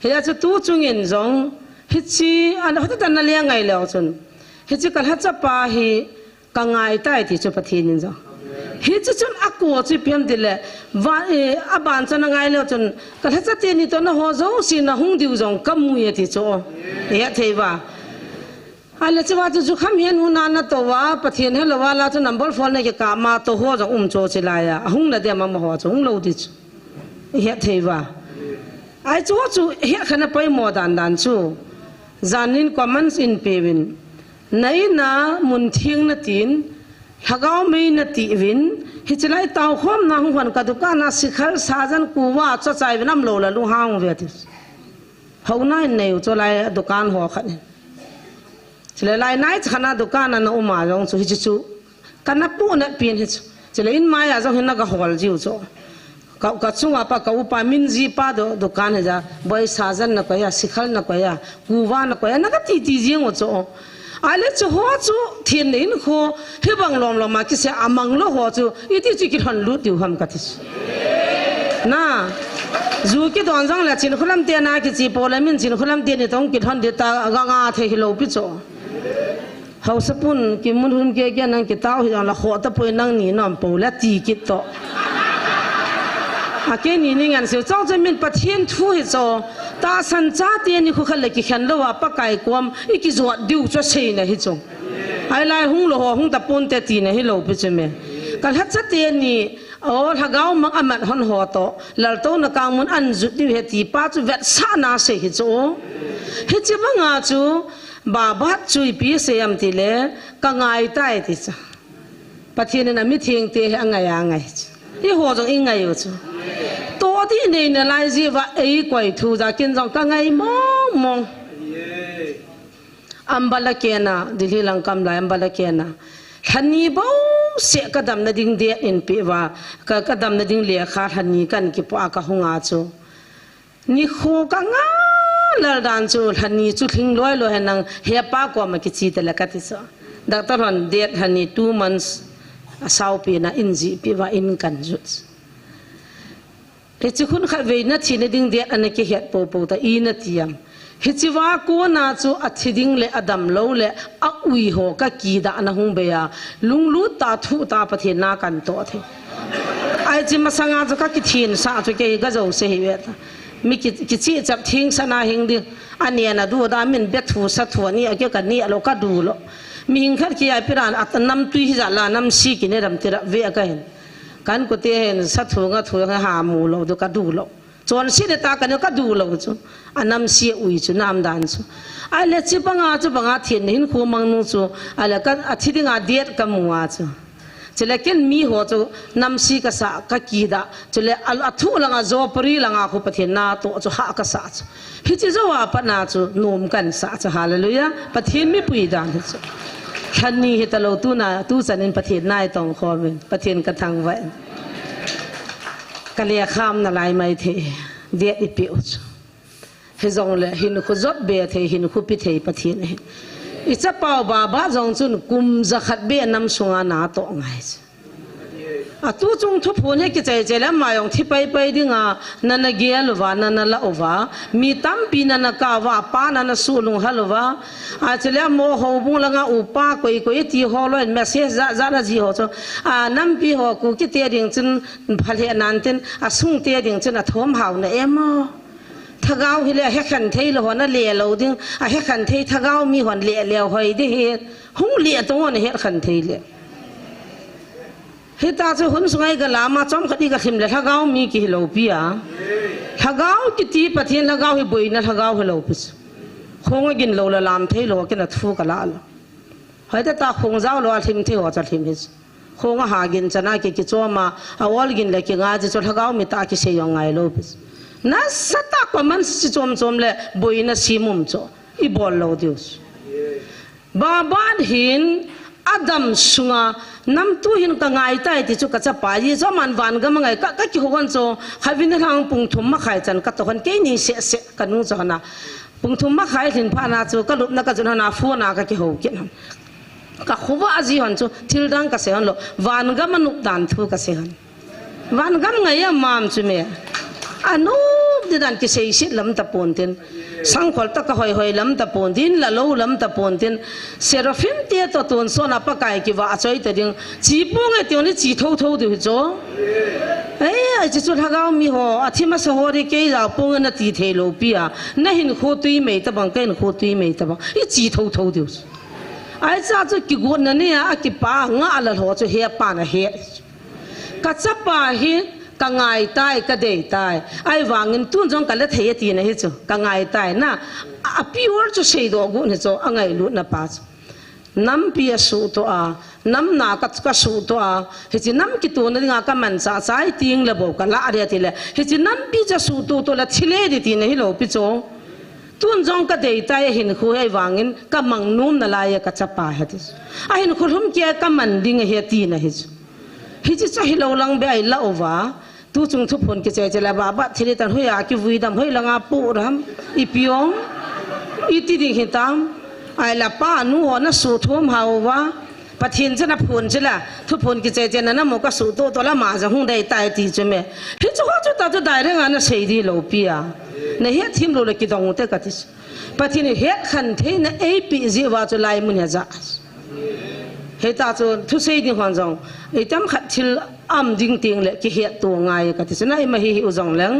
Hia chu tu chungin jong, hiche, ana hote tan na le ngai leu chun. Hiche ka lhacha pa hi, ka ngai tai ti chu Pathen in jong. Hiche chun ako chu ipi ham ti le, va, eh, aban chun a ngai leu chun, ka lhacha teni toh na ho jouse na hung diu jong, ka mu e ti chu. Eh, thei va. Ahile chua chu jukham hin huna natoh uva, Pathen helou a la chu number four na kikah ma toh ho jong um chu chi laiya. Ahung na dem amaho chu hung lou di chu. I het thei uva. Ahi chu chu het khen a poimo dan dan chu. Janin comments in pe uvin. Na in a mun theng na tin, lhagao mei na ti uvin, hiche lai tao khom na hung hon ka dukan a sikhar sajan kuva chu chai uvin amlou la lunghang uve ti. Houna in nei u chu lai dukan ho khat in. Chule lai nai chakhat na dukan a na um a jong chu hiche chu. Ka na pu na pin hi chu. Chule in mai a jong hin na ka hol jiu chu. Ka, ka chunga pa, ka upa min ji pa du, dukan hi ja. Boi sajan na koi a, sikhar na koi a, kuva na koi a, na ka ti ti jing u chu. Ahile chu ho chu, thin le in kho, hibang lom lom a kise amang lou ho chu, iti chu kilhon lut diu ham ka ti chu. Na, ju kidon jong le Chinkholam te na kichi po le min Chinkholam te ni tong kilhon di ta ga nga thei hilou pi chu. Haosa pun kimun hun ke ke nang kitao hi jong la kho ta poi nangni nom po le ti kit toh. A keini ning an seiu chang chu min Pathen thu hi chu. Tahsan chate nikho khat le kikhen lou a Pakai kom i kijot diu chu seina hi chu. Ai lai hung lou ho hung tapon te tina hi lou pi chu me. Ka lhacha teni o lhagao mang amat hon ho to. Laltouna kang mun an jut diu he ti pa chu vetsahna sei hi chu. Hichi banga chu Babat chu ipi sei am ti le ka ngai tai ti chu. Pathen in a mithengte hi a ngai a ngai chu. Eiho jong i ngai u chu. To di nei na lai ji va ei koi thu ja kin jong ka ngai mong mong. Ambala kena, Delhi lang kam lai Ambala kena. Lhani bo se ka damna ding date in pe va, ka, ka damna ding lekha lhani kan kipo a ka hung a chu. Nikho ka nga lal dan chu lhani chu lhing loi loi hen nang hepa koma kichi te le ka ti chu. Doctor hon date lhani two months a saupi na in ji pi va in kan jut. Hichi khun khat vei na thina ding date ana kihet po po ta i na ti am. Hichi va kona chu a thi ding le a dam lou le a ui ho ka kidah na hung bei a. Lunglut ta thu ta Pathen na kan to the. Ai chi masanga chu ka kithin sa chu kei ka jo se hi ve ta. Mi ki, kichi chap thing sana hing ding. Ani ana du da min be thu sa thu ni a ke ka ni a lo ka du lo. Mi hing khat ki ai piran at nam tui hi ja la nam si ki ne ram ti ra ve a ka hin. Kan ku te hin sa thu nga thu nga ha mu lo du ka du lo. Chon si le ta ka ne ka du lo chu. A nam si ui chu nam dan chu. Ai le chi banga chu banga thin hin khu mang nu chu. Ai le ka a thi dinga date ka mu a chu. Chule ken mi ho chu namsi ka sa ka kida. Chule a, a thu langa jo pari langa khu Pathen na to chu ha ka sa chu. Hichi jo a pat na chu nom kan sa chu. Hallelujah. Pathen mipui dan hi chu. Lhani hi ta lo tu na tu chan in Pathen nai tong khom in. Pathen ka thangvah in. Ka le kham na lai mai the. Date i pe u chu. Hijongle hinkho jot be thei, hinkho pi thei Pathen ahi. I chapau Baba jong chun kum jakhat be nam sunga na toh ngai. A tu chung thuphon hi kichai chai le ama jong thi pai pai dinga, nana gel uva, nana la uva, mi tampi nana ka uva, pa nana sulunghal uva. A chule mo houbung langa upa koi koi ti ho loi message jat jat a ji ho chu. A nampi ho Kuki te ding chun phalhe nan tin, a sung te ding chun a thom hau na em o. Thagau hi le a hekhen thei lo hon a le lo ding, a hekhen thei thagau mi hon le le hoi ding hi, hung le tong hon a hekhen thei le. Hita chu hun sungai ka lama chom khat i ka thim le thagau mi ki hi lo pi a. Thagau kiti Pathen thagau hi boina thagau hi lo pi chu. Khong a gin lo la lam thei lo kina thu ka la lo. Hoi ta ta khong jao lo a thim thei ho cha thim hi chu. Khong a ha gin chana ki kichoma, a ol gin le kinga ji chu thagau mi ta kisei jong ngai lo pi. Nasa ta pa man si chom chom le boina si mum chu. I bol lo diu. Baban hin adam sunga nam tu hin ka ngai tai ti chu ka chapa ji chu man van gam ngai ka, ka kihou hon chu khavin hlang pung thum ma khai chan ka to hon keini se se ka nu chu hana. Pung thum ma khai lhin pha na chu ka lupna ka chun hana phone a ka kihou kit hon. Ka khuva a ji hon chu thil dang ka sei hon lo. Van gam a nup dan thu ka sei hon. Van gam ngai a mam chu me. A nup di dan kisei sit lam ta pon tin. Sangkhol ta ka hoi hoi lam ta pon tin, la lo lam ta pon tin. Seraphim te to tun sona Pakai ki va a choi ta ding. Chi pung e ti ni chi tho tho di chu. Ei, ai chi chu thagau mi ho, a thima sa ho ri kei ja pung na ti thei lo pi a. Na hinkho tui mei ta bang, ka hinkho tui mei ta bang. I chi tho tho di chu. Ai cha chu kigotna ni a, a kipa nga a la lo chu he pa na he. Ka chapa hi ka ngai tai, ka dei tai. Ai vangin tun jong ka la thei a ti na hi chu, ka ngai tai na. A pure chu sei do gu ni chu, a ngai lut na pa chu. Nampi a su to a, nam na ka, ka su to a, hichi nam ki tu na dinga ka man cha chai ting le bo ka la ria ti le. Hichi nampi cha su to to la thile di ti na hi lo pi chu. Tun jong ka dei tai a hinkho hi vangin ka mang nom na lai a ka chapa hi ti. A hinkho lhum kia ka man ding a hi ti na hi chu. Hichi chu hi lo lang be ai la uva. Tu chung thuphon kichai chai la Baba thili tan hoi a kivui dam hoi langa pu ram. I piong. I ti ding hi tam. Ai la pa nu ho na su thum hau va. Pathen chana phon chila, thuphon kichai chai na na mo ka su to to la ma ja hung dei tai ti chu me. Hi chu ho chu ta chu dai renga na sei di lo pi a. Na het thim lo le kidong te ka ti. Pathen het khan thei na ei pi ji va chu lai mun he ja. He ta chu thu sei ding hon jong. Ei tam khat thil Aum ding teng le kihetto ngai kati chu, na ima hi hi u jong leng.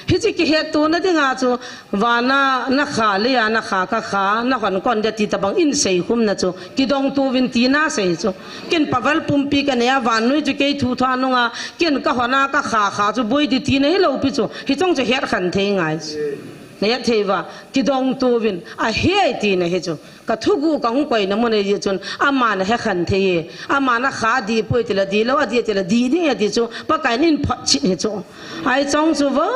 Hiche kihetto na dinga chu, vana na kha le a na kha ka kha, na hon kon de ti tabang in sei khum na chu, kidong tou vin tina sei chu. Ken paval pumpi ka nei a, vannoi chu kei thu tha nunga, ken ka hon a ka kha kha chu boi di tina hi lou pi chu, hichong chu het khen thei ngai chu. Na het thei uva, kidong tou vin, ahi tina hi chu. Ka thuguh ka hung koina mun ahi chun, aman ahe khen thei e. Aman akha dih poi tile dih lou, adih tile dih ding e ti chu, Pakaiyin eiphotchet hi chu. Ahi chong chu vo,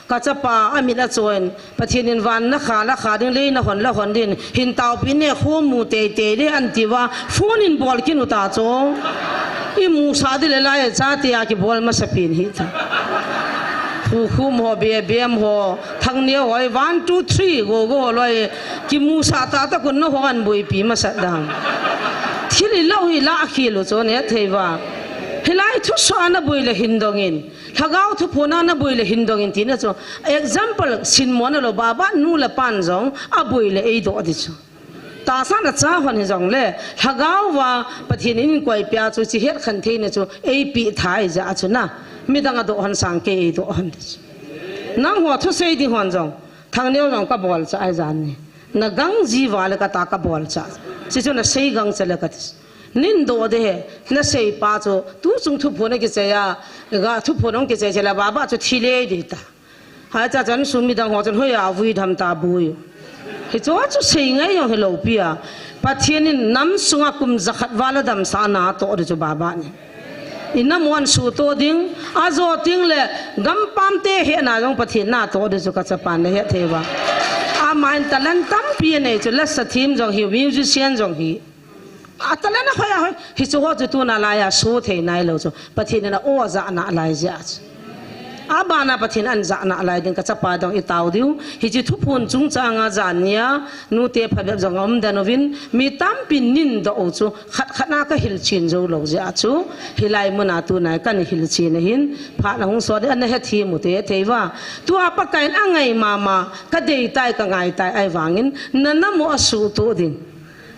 ka chapa amit achoiyin, Pathen in van na kha la kha ding, lei na hon la hon ding, hin taopi ne khu mu teitei ding anti uva, phone in bol kit u ta chu. Imusah ding le lai chate a kibol masapen hi ta. Khukhum ho, Bebem ho, Thangneo ho, one, two, three, go go loi. Kimusah tah tah un nahung boipi masat dam. Thil ilou hi la khel u chu, na het thei uva. Hilai thusoh a na boi le hin dongin. Lhagao thuphon a na boi le hin dongin tina chu. Example, sinmo na lou, Baba nu le pan jong, aboi le eidoh ding chu. Tahsa na cha hon hi jong le, Lhagao uva, Pathen in koipeh chu, hiche het khen theina chu, eipeh tha ahi jeh a chu na. Midang adoh hon sang kei eidoh hon ding chu. Nangho thusei ding hon jong, Thangneo jong ka bolcha ahi jan ni. Na gang ji uva le ka ta ka bolcha. Hiche chu na sei gangcha le kati. Nin doh ding ahi, na seipa chu, tuchung thuphon a kichai a, ga thuphon a kichai chai le, Baba chu thi le ding ta. Hai cha chan sum midang ho chun hoiya vui dam ta boi. Hichu chu sei ngai jong hilou pi a. Pathen in nam sunga kum jakhat val a damsah na toh ding chu Baba ni. Inam u asuhtoh ding, ajo teng le gampam te hina jong Pathen na toh ding chu ka chapan na het thei uva. Aman talent tampi anei chu, la sa thim jong hi, musician jong hi. A talent ahoi ahoi. Hichu ho chu tuna laiya suh thei nailou chu. Pathen in a-o ajah nalai jeh a chu. Abana Pathen in ajah nalai ding ka chapa dong i tao diu. Hiche thuphon chungchang a jan nia, nute phabep jong aum den uvin, mi tampin nin doh u chu, khat khat na ka hilchen jou lou jeh a chu. Hilai mun a tuna kana hilchen ahin, phat na hung sot ding ana hethem u te thei uva. Tua Pakaiyin angai mama, ka dei tai, ka ngai tai, ahivangin, na nam u asuhtoh ding.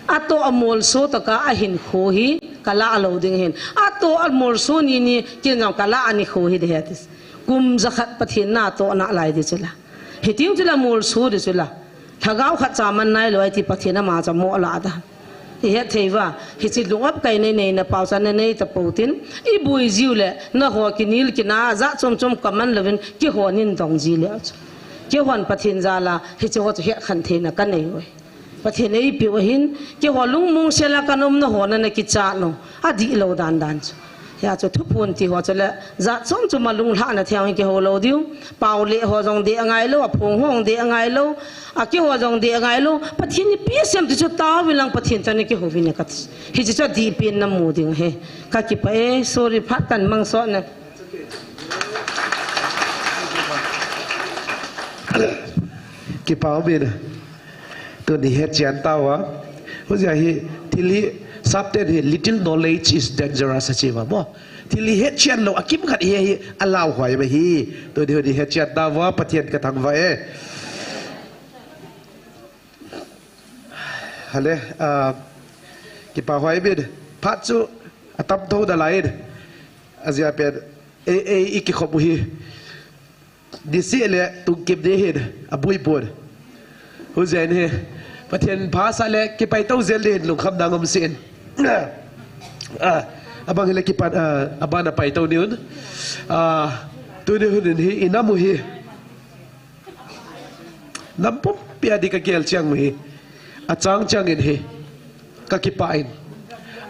Atoh amolso tah a ahinkho hi, ka lah lou ding ahin. Atoh amolso ni ni, ken jong ka lah a nikho hi ding ahi ati. Kum jakhat Pathen na toh nalai ding chu la. Hiteng chu la molso ding chu la. Lhagao khat cha man nailou ahi ti Pathen ama chu amo lah dan. I het thei uva, hiche lung-ap kaina nei na pau cha na nei tapou tin, i boi jiu le, nangho kinel kina, jat chom chom ka man louvin, keiho nin dong ji leu chu. Keihon Pathen jal a, hiche ho chu het khen theina ka nei uve. Pathen in eipeh u ahin, keiho lungmong sel a ka um na ho na na kichat lou, adih lou dan dan chu. Hia chu thuphon ti ho chu le, jat chom chom a lunglhahna thei hi kihou lou diu, pau le ho jong dei angai lou, aphong ho jong dei angai lou, a keiho jong dei angai lou, Pathen in eipeh sem ti chu tao vin lang Pathen toh na kihou vin e kati. Hiche chu adih pen na mu ding ahi. Ka kipah e, sorry phat kan mang sot na. Kipah um in. Tuni hetchen tauva. Hujeh a hi, thil hi, Sapten hi, little knowledge is dangerous, achi uva mo. Thil hi hetchen lou, akimkhat hi, hi, alauhuai uva hi. Tuni hi hetchen tauva, Pathen ka thangvah e. Hale, ah, kipah huai um in. Phat chu, atam thou nalai in. Ajeh a pen, ei, ei, i kikhop u hi. Niseh le tungkim ding ahin, abui pon. Hujeh in hi, Pathen pha asah le kipai tou jel ding ahin, lungkham dang um seh in. Ah, abang hile kipan, ah, abana pai tou ding un. Ah, tuni hun in hi, i nam u hi. Nam pumpi a ding ka gel chang u hi. Achang chang in hi. Ka kipah in.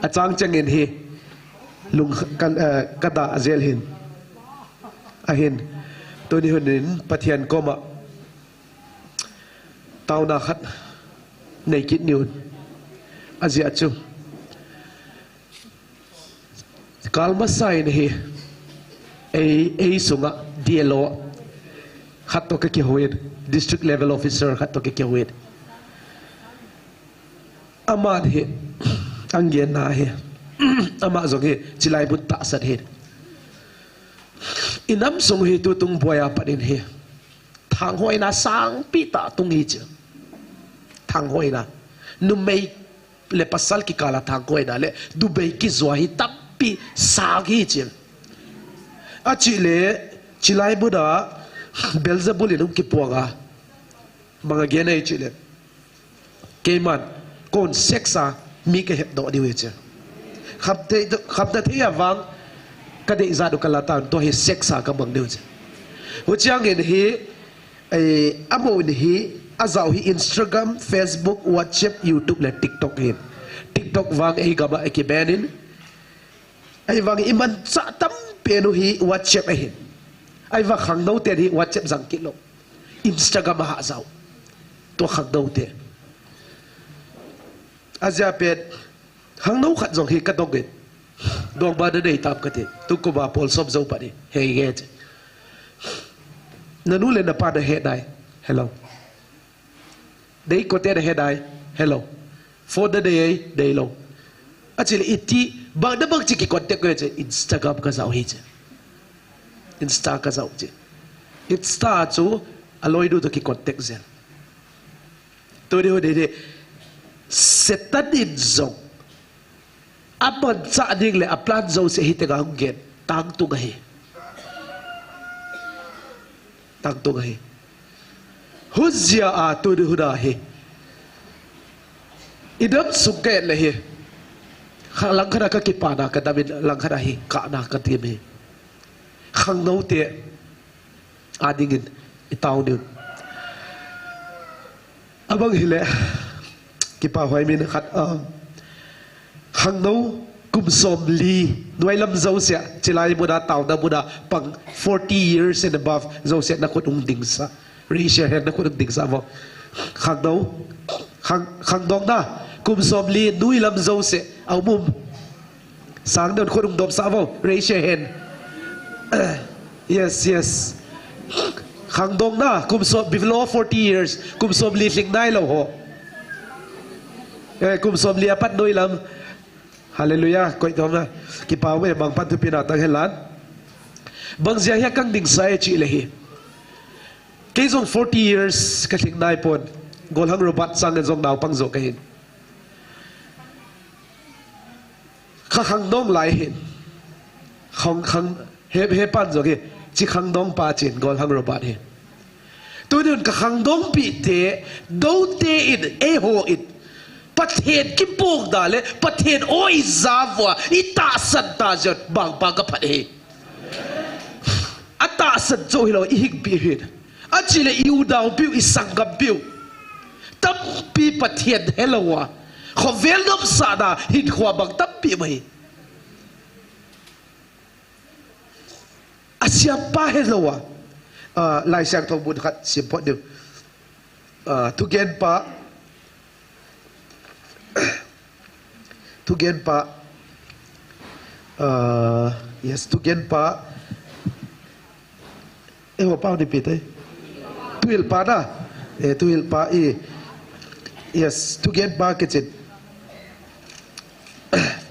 Achang chang in hi. Lung kan, ah, ka da jel hin. Ahin, tuni hun in Pathen koma taona khat nei kit uvin. Ajeh chu, kal masa in hi, ei, ei sunga D L O khat toh ka kihou in, district level officer khat toh ka kihou in. Ama hi, angenna hi, ama jong hi, chilai mun tahsan hi. I nam sung hi tutung buai a pat in hi. Thanghoina sangpi tah tung hi chu. Thanghoina. Numei le pasal kikal a thanghoina le, numei kijua hi tampi sang hi chu. Achile, chilai muna Beelzebul in hung kipuang a. Bang a gen ai chile. Keiman, kon sex a mi kahet doh diu ahi chu. Khamthei, khamna thei a vang, kadeija diu kala tan, tua hi sex a kamang diu ahi chu. Huchiang in hi, eh, amaho in hi, ajao hi Instagram, Facebook, WhatsApp, YouTube le TikTok hi. TikTok vang eigam a akiban in, ahivang imanchah tampen u hi WhatsApp ahin. Ahivang khangnou ten hi WhatsApp jang kit lou. Instagram a ha jao. Tua khangnou te. Ajeh a pet, khangnou khat jong hi kadong in. Dongma nanei tam kati. Tukum a pol som jou pat in. Hei nge che. Nanu le napa nahe nai. Hello. Dei kote nahe nai. Hello. Phone nanei ai, neilou. Achile iti, bang na bang chi kicontact ko che, Instagram kajao hi che. Insta kajao che. Insta chu, aloinu toh kicontact jeng. Tuni hun hi, Satan in jong. Amanchah ding le aplan jouse hi teng a hung gen. Tangtung ahi. Tangtung ahi. Hujia a tuni hun a hi. Idam sung ka et le hi. Kha langkhat a kakipana kadam in langkhat a hi. Kahna katem hi. Khangnou te. Ading in. Itao diu. Abang hile, kipa huai min khat, um, khangnou kum somli, nuailam jouse, chilai muna, taona muna, pang forty years and above, jouse nakhut hung dingsah. Raise your hand, nakhut hung dingsah vo. Khangnou, khang, khangdong na, kum somli, nuilam jouse, aum um. Sang don khut hung dopsah vo. Raise your hand. Yes, yes. Khangdong na, kum som, below forty years, kum somli lhing nailou ho. Eh, kum somli apat nuilam. Hallelujah, koi tom na. Kipa ume, mangpan thupina tang hen lan. Bang jeh a hi kang dingsah e chile hi. Kei jong forty years kalhing naipon. Golhang Robert sang jong naopang jo kahin. Kha khangdong lai hin. Khang, khang, he, hepan jong hi. Chi khangdong pa chin, Golhang Robert hi. Tuni hun kakhangdong pite, doute in, eiho in. Pathen kipongda le, Pathen o ija uva, itahsan ta jeh un, bangpa kaphat hi. Atahsan chu hilou, ihingpi hin. Achile i-u nao piu, isanggam piu. Tampi Pathen helou a. Khovel nomsahna hinkho a bang tampi mai. Asem pa helou a. Ah, Laisiangthou mun khat sim phot diu. Ah, thugenpa. Thugenpa. Ah, yes, thugenpa. Eh, ho pa ni pi te. Thuhilpa na. Eh, thuhilpa i. Yes, thugenpa kichin.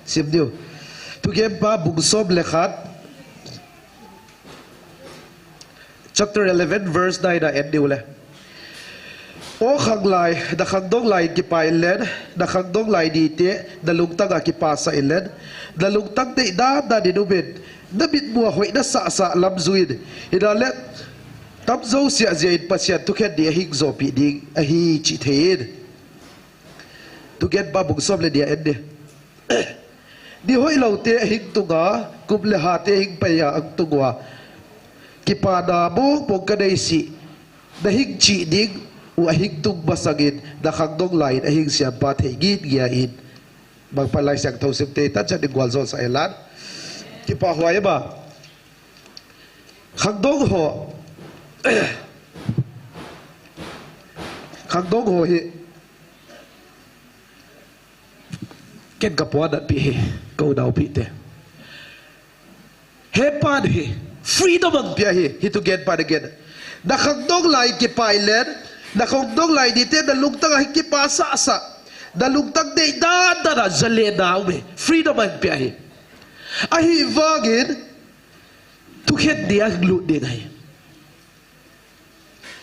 Sim diu. Thugenpa bung som le khat. Chapter eleven, verse nine a en diu le. O khanglai, na khangdong lai in kipa inlen, na khangdong lai nite, na lungtang a kipasah inlen, na lungtang deih dan dan in um in, na mitmu a hoina sahsah lam jui in, hinlah le, tamjo sia jeh in Pathen thukhen ni ahing jopi ding ahi chih thei in. Thugenpa bung som le ni a en ni. Ni hoihlou te ahing tung a, kum le ha te ahing pai a ahung tung uva. Kipana mong mong kanei sih, na hing chih ding u ahing tung masang in, na khangdong lai in ahing siampa thei gin gin in. Bangpa Laisiangthou sim te, tanchan ding gual jol sah hen lan. Kipa huai ma. Khangdong ho. Khangdong ho hi. Ken kapuanat pi hi, ka unaopi te. Hepan hi, freedom ahung pia hi, hi thugenpan agen. Na khangdong lai in kipa inlen, na khangdong lai nite, na lungtang a hi kipasah sah. Na lungtang deih dan dan a jale na um hi, freedom ahung pia hi. Ahivangin, thukhen ni ahung lut ding ahi.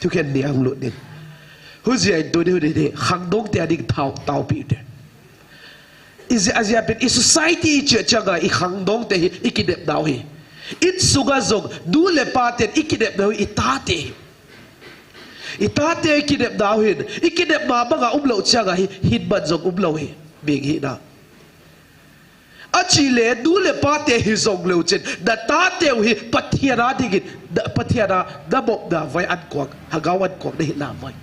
Thukhen ni ahung lut ding. Hujeh in tuni hun hi khangdong te ading thao, taopi te. Ijeh, ajeh pen i society i cheh chang a i khangdong te hi i kinep nau hi. Insunga jong nu le pa ten ikinepna u hi itate hi. Itate ikinepna u hin, ikinepna banga umlou changa hi, hinman jong umlou hi. Bing hina. Achile nu le pate hijongleu chun, natateu hi Pathen a dingin, na, Pathen a namopna vai ankuang, lhagao ankuang nahi navai.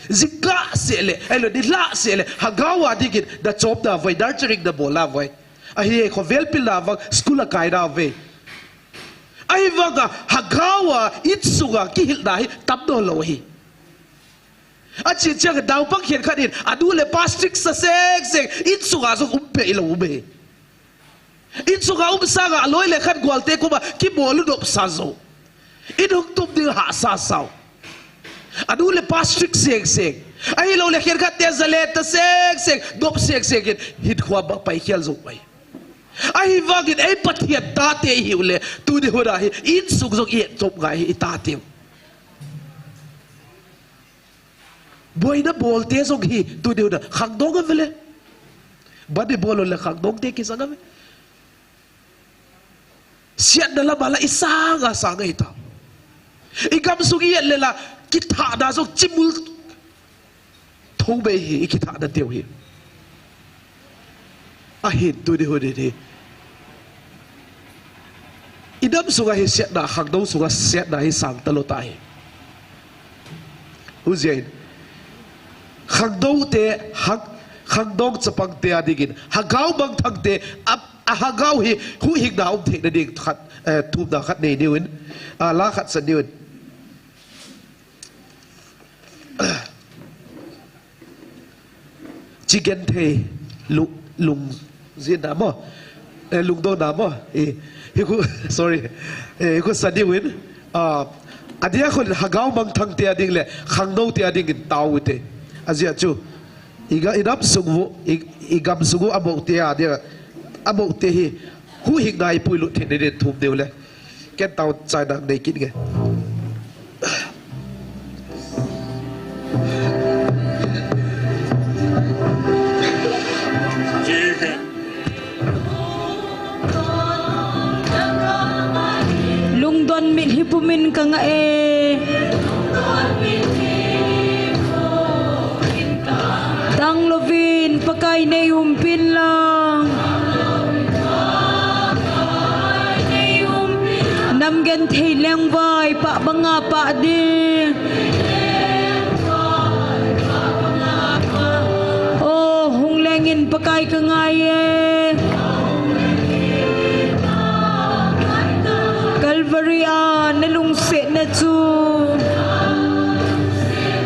Jingkah seh le, ahilou, nilhah seh le, lhagao a dingin nachopna vai, nurturing nabolna vai. Ahi, khovel pilna vang, school a kaina vai. Ahivanga, lhagao a, insunga, kihilna hi, tam doh lou hi. Achi chiang naupang khenkhat in, anu le pa strict sa seng seng, insunga jong um peh lou um e. Insunga um sanga, aloi le khat gualte koma, kibol u nopsa jo. In hung tum ding hahsa sao. Anu le pa strict seng seng. Ahilou le khenkhat te jale ta seng seng, nop seng seng in, hinkho a pai khel jo mai. Ahivangin ei Pathen tate ihiu le, tuni hun a hi, insung jong i-et ngai hi itateu. Boina bolte jong hi, tuni hun a, khangdong a vele. Bani bol le khangdong te kisang a ve. Siatna lama la isang a sang a ita. Igamsung i-et le la, kithahna jong chimul thou bei hi, ikithahna teu hi. Ahin tuni hun hi. Inam sunga hi siatna, khangdong sunga siatna hi sang talou ta hi. Hujeh in. Khangdong te, khang, khangdong chapang te a dingin. Lhagao mangthang te, a, a lhagao hi, huhhingna um theina ding khat, eh, thumna khat nei niuvin. A, la khat san niuvin. Chi genthei lu-, lung jin na mo. Eh, lungdon na mo. Eh, hi khu, sorry. Eh, hi khu sa diuvin. Ah, adia khu lhagao mangthang te a ding le, khangdong te a dingin tao u te. Ajeh chu. Iga, inam sung u, i, igamsung u abou te a dia. Abou te hi. Huhhingna i puilut theina dingin thum diu le. Ken tao chaina nei kit nge. Lungdon mitlhi pumin ka ngah e. Tang louvin Pakai nei umpin lang. Nam genthei lengvai pah banga pah ding. O, hung lengin Pakai ka ngai e. Calvary a na lungsetna chu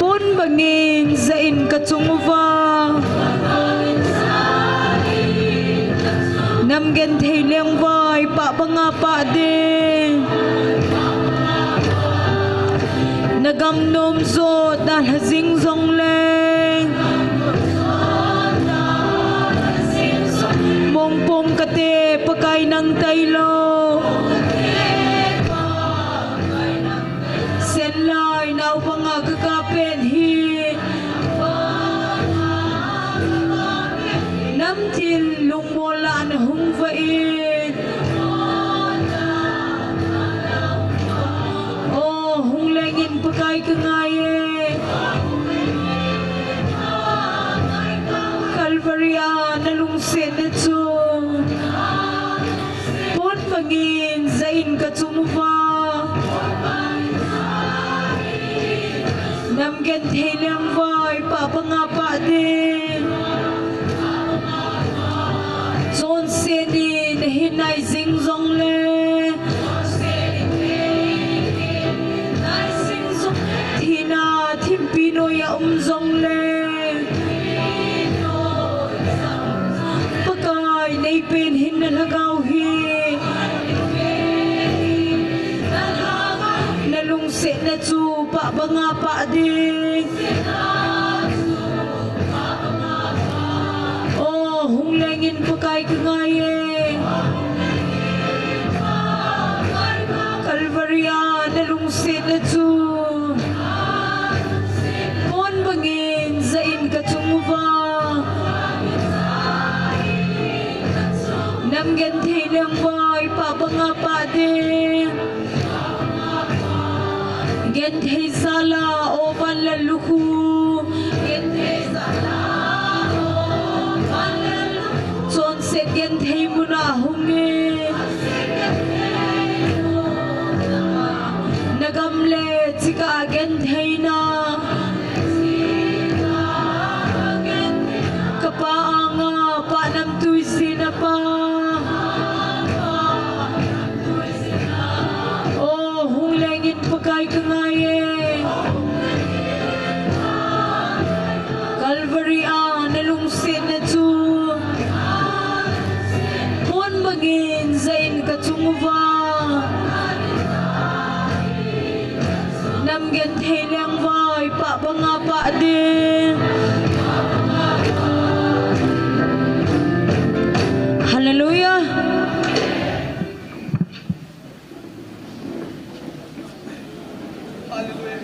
pon bangin jah in ka chung uva. Nam genthei lengvai pah banga pah ding. Na gam nom jo dalha jing jongleng. Mongpong kate Pakai nang tailou. Senlai naupang a ka kap pen hi. Namtin lungmol a na hung vah in. O, hung lengin Pakai ka ngai e. Calvary a na lungsetna chu pon bangin jah in ka chung uva. Nam genthei lengvai pah banga pah ding. Chonset in na hin nai jing jongleng. Thina thimpi noiya um jongleng. Pakai nei pen hin na lhagao hi. Na lungsetna chu pah banga pah ding. O, hung lengin Pakai ka ngai e. Calvary a na lungsetna chu pon bangin jah in ka chung uva. Nam genthei lengvai Pah banga pah ding. Genthei jal a, o van le lukhu. Genthei jal a, o van le lukhu. Chonset genthei mun a hung in. Na gam le chika genthei na. Ka Pa anga, Pa namtui jin a Pa. O, hung leng in Pakai ka ngai e. Calvary a na lungsetna chu. Pon bangin ja in ka chung uva. Nam genthei lengvai pah banga pah ding. Hallelujah. Hallelujah.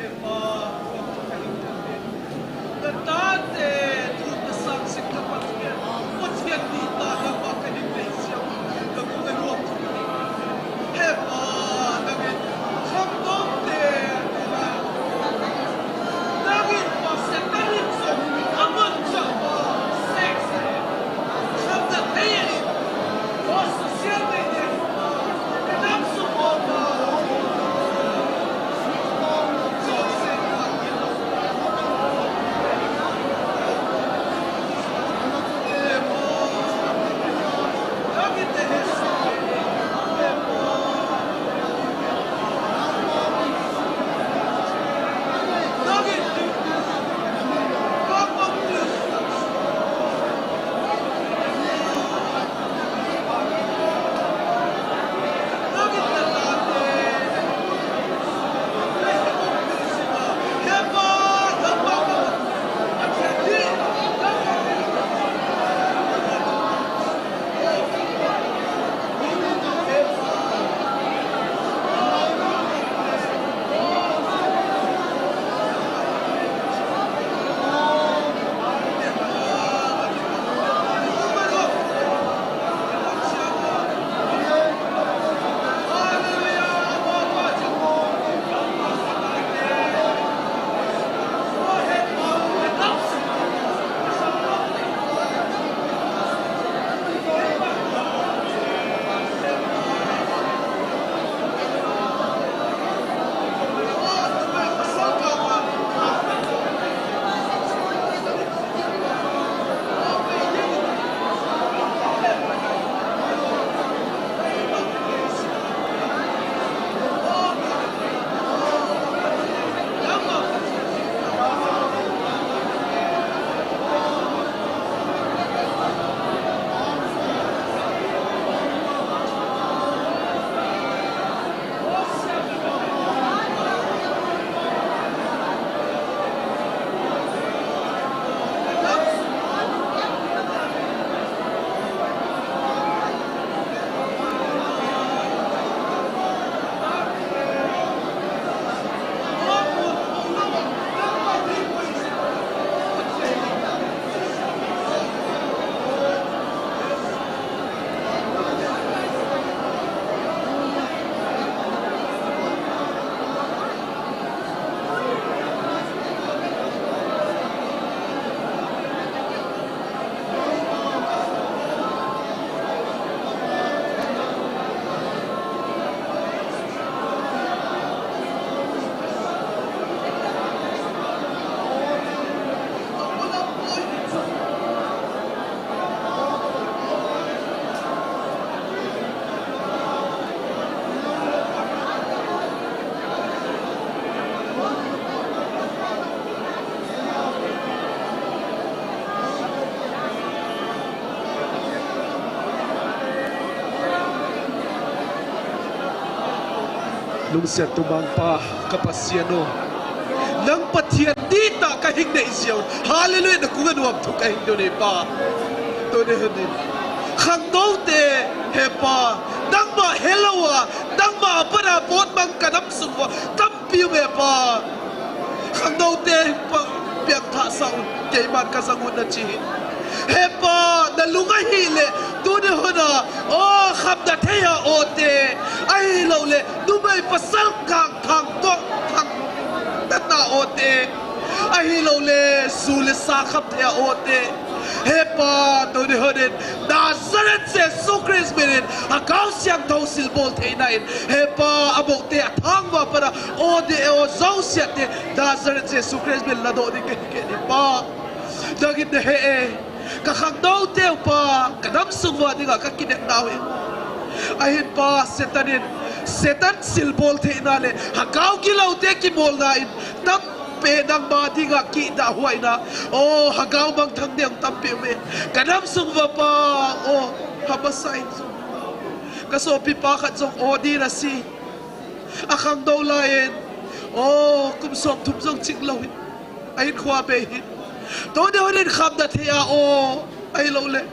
Lungsiat tumang Pa, ka Pathen u. Nang Pathen dihtah ka hing nei jeh un. Hallelujah, na kong a nuam thu ka hing ding e Pa. Tuni hin. Khangdong te, he Pa. Nangma helou a, nangma a pat a bol bang ka nam sung uva. Tampi um e Pa. Khangdong te Pa, piangthah sah un, keiman ka jang un na chi hi. He Pa, na lung ahile, tuni hun a, o, Khamna thei a o te, ahilouleh numei pasal kang thang to, thang tata o te, ahilouleh su le sa kham thei a o te. He Pa, tuni hun in Nazareth Jesu Christ min in, Lhagao Siangthou silbol theina in, he Pa, abou te athangvah a pat a o te, o jouse te, Nazareth Jesu Christ min in ladoh ding kahin ngen e Pa. Nangin nahe e. Ka khangnou teu Pa, ka nam sung uva dinga ka kinepnau hi. Ahin Pa, Satan in, Satan silbol theina le Lhagao gilou te kimolna in, tampi nangma dinga kidahhuaina, o Lhagao mangthang ding tampi um e. Ka nam sung uva Pa, o, amasa in jong, ka sopi pa khat jong o din asi. Akhangdou lai in, o, kum somthum jong ching lou hin, ahinkhoa bei hin. Tuni hun in khamna thei a o, ahilouleh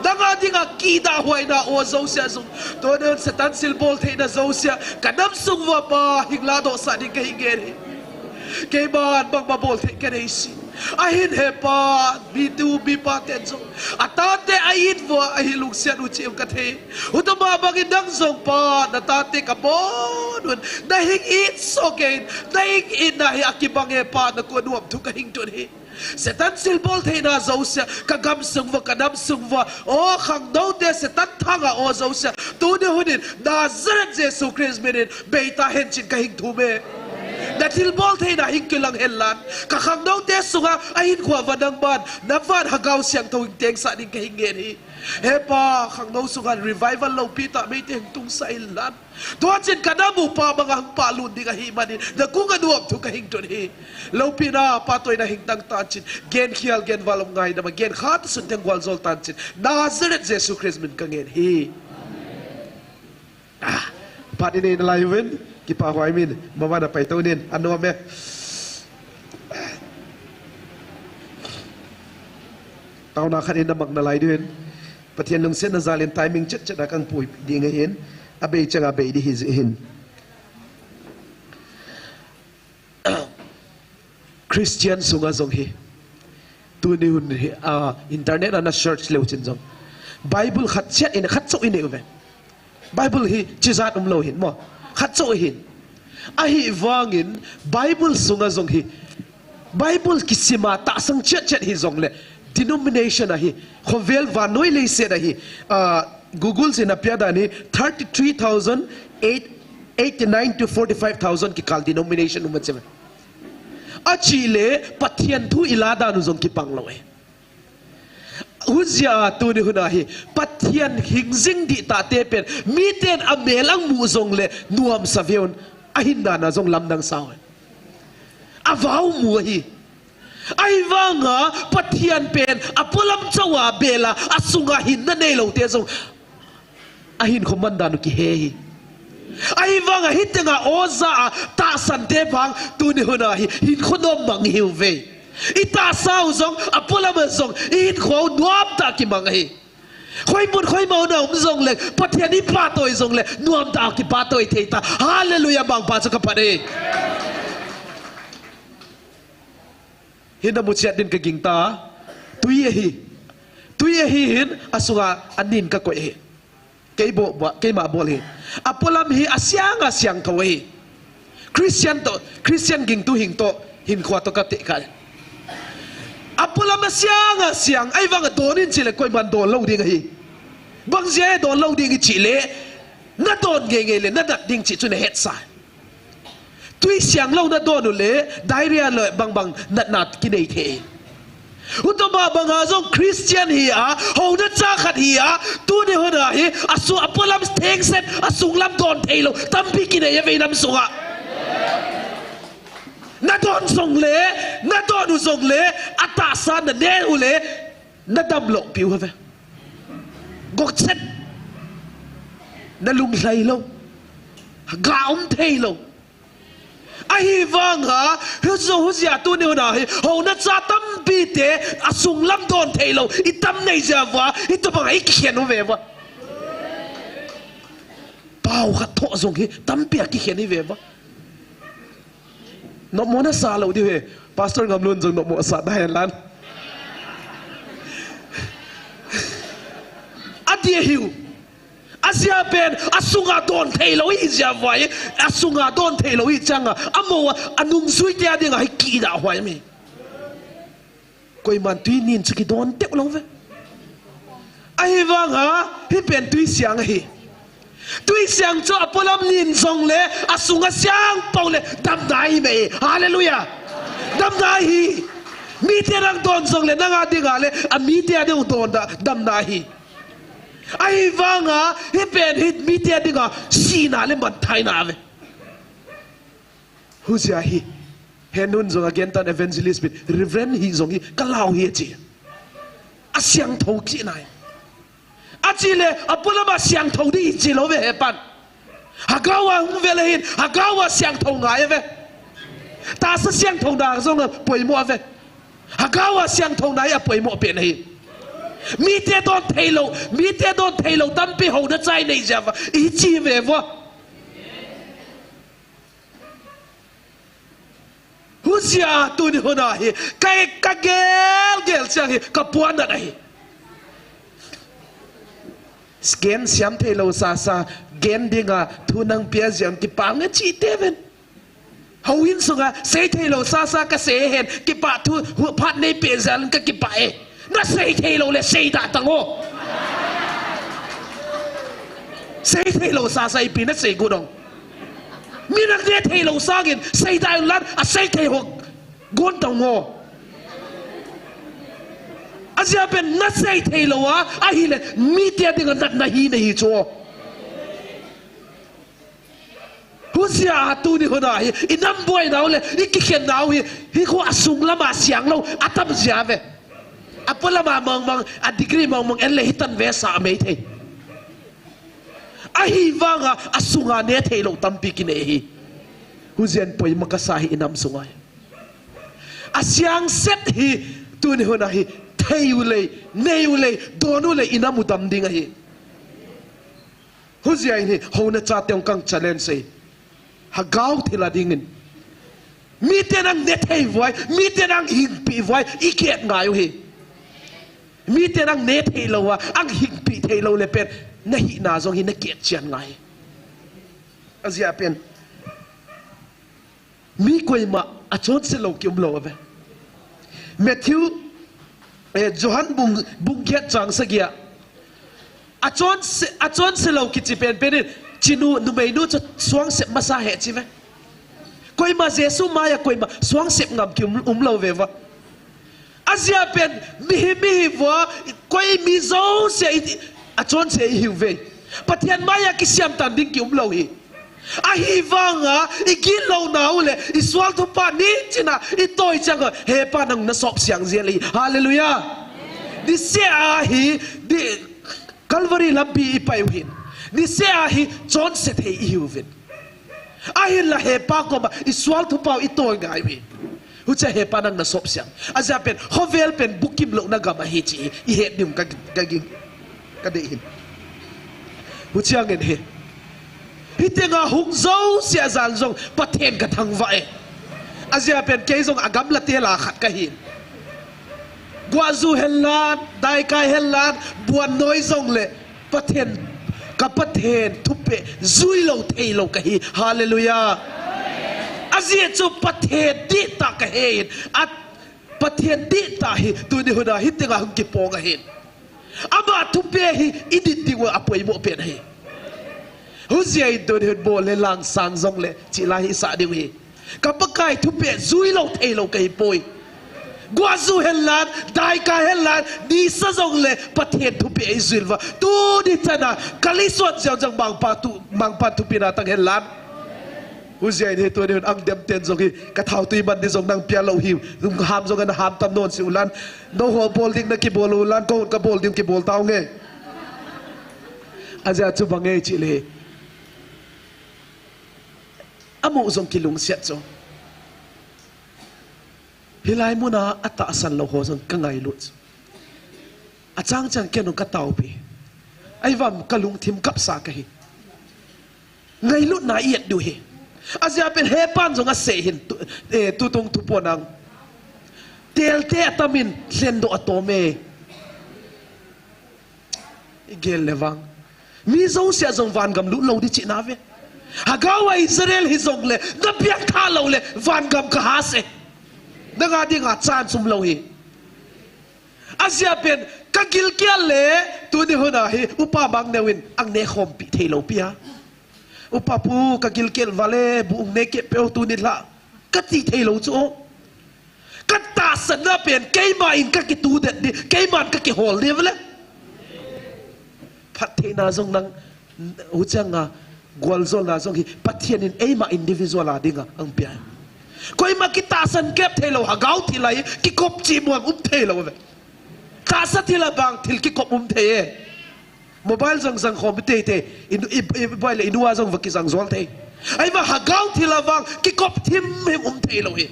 nanga dinga kidahhuaina o jouse a jong, tuni hun Satan silbol theina jouse a ka nam sung uva Pa, hing ladohsah ding kahin ngen e. Keiman bangma bol thei kanei si. Ahin he Pa, mitu mipa ten jong, atate a-it uva ahi lungset u cheh u kathei. Hutoma bangin nang jong Pa, na tate kabon un, na hing it soh kei in, na hing itna hi akibang e Pa, na kon u a um thu kahing tun hi. Satan silbol theina jouse a, ka gamsung uva, ka namsung uva, o khangnou te Satan thang a o jouse a, tuni hun in Nazareth Jesu Christ min in beita hen chin kahing thum e. Na thilbol theina hing kilang hen lang. Ka khangnou te sunga ahinkhoa uva nangman, na van Lhagao Siangthou hing tengsah ding kahin ngen hi. He Pa, khangnou sunga revival loupi tah meite hung tungsah in lang. Tua chun ka nam u Pa banga hung pah lut ding ahihman in, na kon u a um thu kahing tun hi. Loupina, phatlouna hing tang tan chin, gen khial, gen val um ngaidam a, gen khat a sun theng gualjol tan chin, Nazareth Jesu Christ min ka ngen hi. Ah, phat i nei nalai uvin, kipah huai min, maman a pai tou nin, anom e. Taona khat in na mang nalai diu hin. Pathen lungsetna jal in timing chet chet a kan pui ding ahin, abei chang a bei ding hi jeh hin. Christian sunga jong hi, tuni hun hi, ah, internet a na search leu chin jong, Bible khat chet in, khat chauh i nei uve. Bible hi chijat um lou hin mo. Khat chauh hin. Ahivangin Bible sunga jong hi, Bible kisima tahsan chet chet hijongle, denomination ahi, khovel vannoi leiset ahi, ah, Google sin a pia dan hi thirty three thousand eight, eighty nine to forty five thousand kikal denomination um a che. Achi le Pathen thu i la dan u jong kipang lou e. Hujia tuni hun a hi, Pathen hing jing dihtah te pen, miten amel amu jongle, nuamsa veun, ahin dan a jong lamdang sao e. Avau mu ahi. Ahivanga, Pathen pen, apolam chauva bel a, asunga hinna neilou te jong, ahinkho man dan u kihe hi. Ahivanga, hitenga oja a tahsan te vang, tuni hun a hi, hinkho nom mang ihiuve. I tahsa u jong, apolam a jong, i hinkho u nuamtah a kimang ahi. Khoimun khoima u na um jongle, Pathen i phatoi jongle, nuamtah a kiphatoi thei ta. Hallelujah, mangpha chu ka phat e. Hin na mu chiat din ka ging ta. Tui ahi. Tui ahi hin, asunga anin ka koi ahi. Kei bo, bo, keima bol hi. Apolam hi asiang asiang tho ahi. Christian to, Christian gingtu hing to, hinkho to ka te ka. Apolam asiang asiang, ahivanga don in chile koiman don lou ding ahi. Bang jeh a don lou ding i chile, na don ngeingei le, na nat ding cheh chu na hetsa. Tui siang lou na don u le, diarrhea le bangbang natna kinei thei. Hutoma banga jong Christian hi a, houna cha khat hi a, tuni hun a hi, asu apolam thengset, asunglam don theilou, tampi kinei a vei nam sunga. Na don jongle, na don u jongle, atahsa na ne u le, na damlou piu have. Gokchet. Na lunglhai lou. Ga um theilou. Ahivanga, hujou hujia tuni hun a hi, houna cha tampi te, asunglam don theilou, i tam nei jeh uva, hitobang a i kikhen uve uva. Pao khat tho jong hi, tampi a kikhen ive uva. Nopmo na sa lou diu he, Pastor Ngamlun jong nopmo sa da hen lang. Ati ahiu. A Ajia pen, asunga don theilou hi jia vai, asunga don theilou hi changa, amo a, anung sui te a dinga hi kida huai mi. Koiman tui nin chu kidon teu lou ve. Ahivanga, hi pen tui siang ahi. Tui siang chu apolam nin jong le, asunga siang pou le, damna hi me. Hallelujah. Damna hi. Mite nang don jong le, nanga dinga le, amite a deu don da, damna hi. Ahivanga, hi pen hi mite a dinga, sina le manthaina ve. Hujia hi. Henun jong agentan evangelist bin. Reverend hi jong hi. Kalau hi chi. Asiang thou chi nai. Achi le, apulama siang thou di chi lou ve hepan. Hagao a hung ve le hin. Hagao a siang thou ngai ve. Tahsa siang thou na jong a poimo ve. Hagao a siang thou nai a poimo pen hi. Mite don theilou. Mite don theilou. Tampi hou na chai nei jia va. I chi ve vo. Hujia tuni huna hi, ka, ka gel gel siang hi, ka puan na hi. Scan siam theilou sasa, gen dinga, thu nang pia jiang kipang e chi te ven. Houin sunga, sei theilou sasa ka sei hen, kipa thu, hu, phat nei pe jiang ka kipa e. Na sei theilou le sei da tang o. Sei theilou sasa ipi na sei gu dong. Mi nang ne theilou sangin, sei da lan, a sei thei ho. Gon tang o. Ajia pen na sei theilou a, ahile, mite a dinga natna hi na hi chu. Hujia a tuni huna hi, i nam boi nau le, i kikhen nau hi, hi khu asung lama siang lou, atam jia ve. Apolama mong mong, a degree mong mong, en le hi tan ve sa mei thei. Ahivanga, asunga ne theilou tampi kine hi. Hujian poimo kasa hi i nam sunga hi. Asiang set hi, tuni huna hi, thei u lei, nei u lei, don u lei, i nam u dam ding ahi. Hujia hi, hou na cha teng kang challenge sei. Hagao thila dingin. Mite nang ne thei vuai, mite nang hingpi vuai, i kiet ngai u hi. Mite nang ne theilou a, ang hingpi theilou le pen, na hina jong hi na kiet chian ngai. Ajia pen. Mi koima, achonse lou ki um lou ave. Matthew, eh, Johan bung, bung giat chang sagia. Achonse, achonse lou kichi pen pen in, chinu, numeinu chu suang sep masa he chi ve. Koima Jesu maya koima suang sep ngam ki um, um lou ve va. Ajia pen, mihi, mihi vua, koi mi jouse, i, achonse i hiu ve. Pathian maya kisiam tan ding ki um lou hi. Ahivanga, i gin lou nau le, i sual thupa ni china, i toi changa, he pa nang na sop siang jia le. Hallelujah. Ni se ahi, ni, Calvary lampi i pai u hin. Ni se ahi, chonse thei i hiu vin. Ahinla he pa koma, i sual thupa u i toi ngai u hin. Huche he pa nang na sop siang. Ajia pen, hovel pen bukim lou na gam ahi chi, i het ning ka, ka ging, ka dei hin. Huchiang in hi. Hitenga hung jouse a jal jong, Pathen ka thangvah e. Ajia pen, kei jong a gamla te la khat ka hin. Guaju henlan, daikai henlan, buan noi jong le, Pathen, ka Pathen thupeh, jui lou thei lou ka hi. Hallelujah. Ajeh chu Pathen dihtah ka hi in. A Pathen dihtah hi, tuni huna hi tenga hung kipong ahin. Ama thupeh hi, i dit ding u a poimo pen hi. Hujia in tuni hun bol le lang sang jong le, chih lai hi sa ding u hi. Ka Pakai thupeh jui lou thei lou ka hi poi. Guaju henlan, daikai henlan, nisa jong le Pathen thupeh i jui va. Tuni chana, ka lisot jeng jeng mangpa tu, mangpa thupina tang henlan. Hujia in hi tuni hun ang dem ten jong hi, ka thao tui man di jong nang pia lou hi, ham jong na ham tam non si ulan. No ho bol ding na kibol ulan, ko ka bol ding kibol tau nge. Ajia chu bang nge chi le. Amu jong kilungset jong. Hilai muna atahsan lou ho jong ka ngailut. Achang chang ken ka taopi. Ahivang ka lungthim kapsa ka hi. Ngailutna i et diu hi. Ajia pen he pan jong asei hin tu, eh, tutung thupo nang. Telte atamin lhendoh atom e. I gel le vang. Mi jouse jong vangam lut lou ding chihna ve. Hagao a Israel hijongle, na piangthah loule, vangam kahas e. Nanga dinga chance umlou hi. Ajeh pen, kagilkel le, tuni hun a hi, Upa Mangneo in, ang nekhompi theilou pi a. Upa pu, kagilkel vale, bu ung nekeh peh o tuni la. Kati theilou chu. Katahsanna pen, keima in kakitudet ding, keiman kakihol ding vale. Phattheina jong nang, huchanga, gualjolna jong hi, Pathen in eima individual a dinga, ang pia. Koima kitahsan kep theilou, Hagao thil a hi, kikop chimong um theilou ve. Tahsa thil a bang thil kikop um thei e. Mobile jong jang khom teitei, in, i, i, boile inu a jong va kijang jol thei. Ahivang Hagao thil a vang kikop thimhim um theilou hi.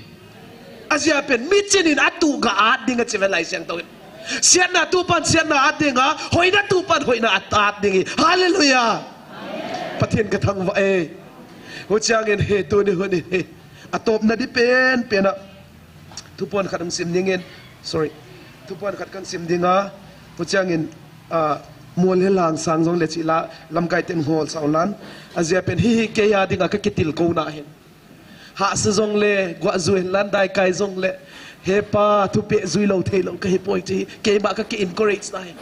Ajeh pen miching in atuh ga at ding achi ve Laisiangthou in. Siatna atuh pan siatna at dinga, hoina atuh pan hoina at, at ding hi. Hallelujah. Pathen kathangvah e. Huchangin hi tuni hun in hi. Atopna ding penpen a. Thuphon khat hung sim dingin. Sorry. Thuphon khat kahin sim dinga. Huchangin, ah, mol le lang sang jongle chih la, lamkai ten ngol sao lan. Ajeh pen hi hi kei a dinga kakitilkhouna hin. Hahsa jongle, guah ju hen lan, daikai jongle. He Pa, thupeh jui lou theilou kahi poi chi, keima kaki encourage na hi.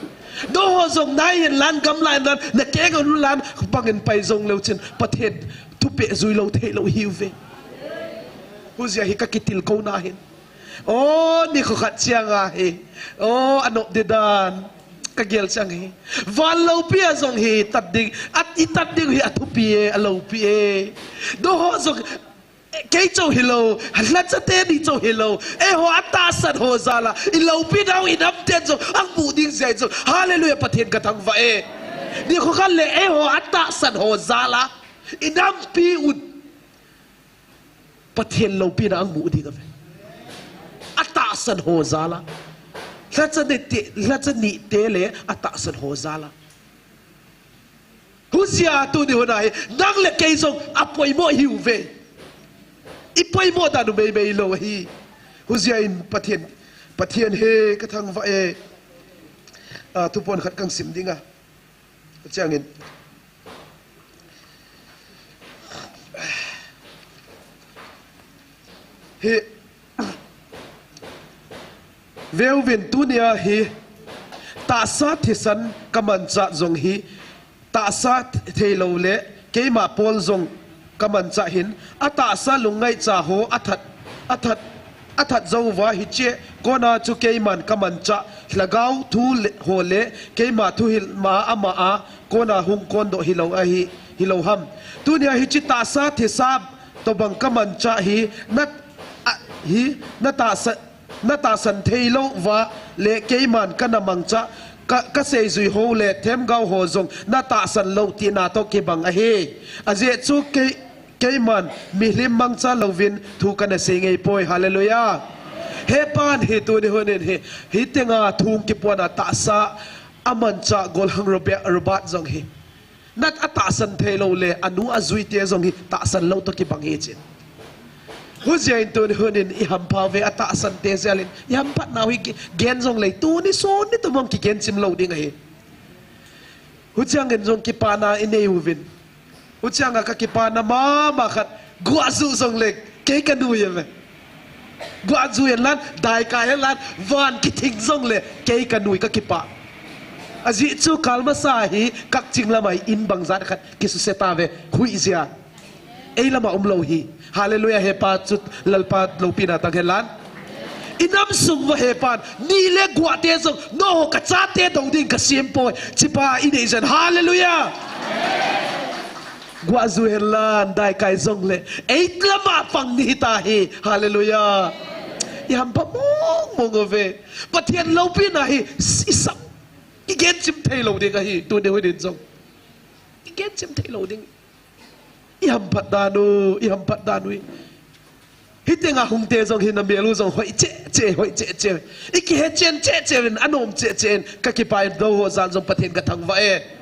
Nangho jong nai hen lan, gamla hen lan, nakeng hen lan, bang in pai jongleu chin, Pathen thupeh jui lou theilou hiu ve. Hujeh a hi kakitilkhouna hin. O, nikho khat chianga hi. O, anop ding dan. Kagel chang hi. Van loupi a jong hi tat ding. At i tat ding hi athupi e, aloupi e. Nangho jong, eh, kei chou hilou. Lhacha teni chou hilou. Eiho atahsan ho jal a. I loupi nau i nam ten jong. Ang mu ding jeh jong. Hallelujah, Pathen kathangvah e. Nikho khat le eiho atahsan ho jal a. I nampi un. Pathen loupina ang mu ding ave. Atahsan ho jal a. Lhacha nite, lhacha nite le atahsan ho jal a. Hujeh a tuni hun a hi, nang le kei jong apoimo hiu ve. I poimo dan u meimei lou hi. Hujeh in Pathen, Pathen he kathangvah e. Ah, thuphon khat kahin sim dinga. Changin. Hi. Veuvin tunia hi. Tahsa thisan kamanchah jong hi. Tahsa theilou le keima pol jong kamanchah hin, atahsa lungngaicha ho athat, athat, athat jouva hiche kona chu keiman kamanchah, lhagao thu le, ho le keima thuhil ma ama a kona hung kondoh hilou ahi, hilou ham. Tunia hiche tahsa thisa tobang kamanchah hi, na, a, hi, na tahsa, na tahsan theilou va le keiman kana mangcha, ka, kaseijui ho le themgao ho jong na tahsan lou tina toh kibang ahi. Ajeh chu kei, keiman milim mangcha louvin thu kana sei ngei poi. Hallelujah. Hepan hi tuni hun in hi, hitenga thu kipuana tahsa amanchah Gollhang Robert, Robert jong hi. Nat atahsan theilou le, anu ajuite jong hi tahsan lou toh kibang hi chin. Hujeh in tuni hun in i hampha uve atahsan te jal in, i hamphat nau hi gen jongle, tuni sun ni tumong kigen chim lou ding ahi. Huchangin jong kipana i nei uvin. Huchanga kakipana mama khat, guah ju jongle, kei kanui ave. Guah ju hen lan, daikai hen lan, van kithing jongle, kei kanui kakipah. Ajeh chu kalmasa hi, kakching lama hi in bang jat khat, kisuse tave, huijeh a. Ei lama umlou hi. Hallelujah, hepa chu, Lalpa loupina tang hen lan. I nam sung uva hepan, ni le guah te jong, nangho kachate dou ding kasem poi. Chipa i nei jeh in, hallelujah. Guah ju hen lan, daikai jongle. Ei lama pang ni hita hi. Hallelujah. I hampha mong mong uve. Pathen loupina hi, i sam. I gen chim theilou ding ahi, tuni hun in jong. I gen chim theilou ding. I hamphat dan u, i hamphat dan u. Hitenga hungte jong hi na mel u jong hoi cheh cheh, hoi cheh cheh. I kihe chen cheh cheh in, anom cheh cheh in, kakipah in nangho jal jong Pathen kathangvah e.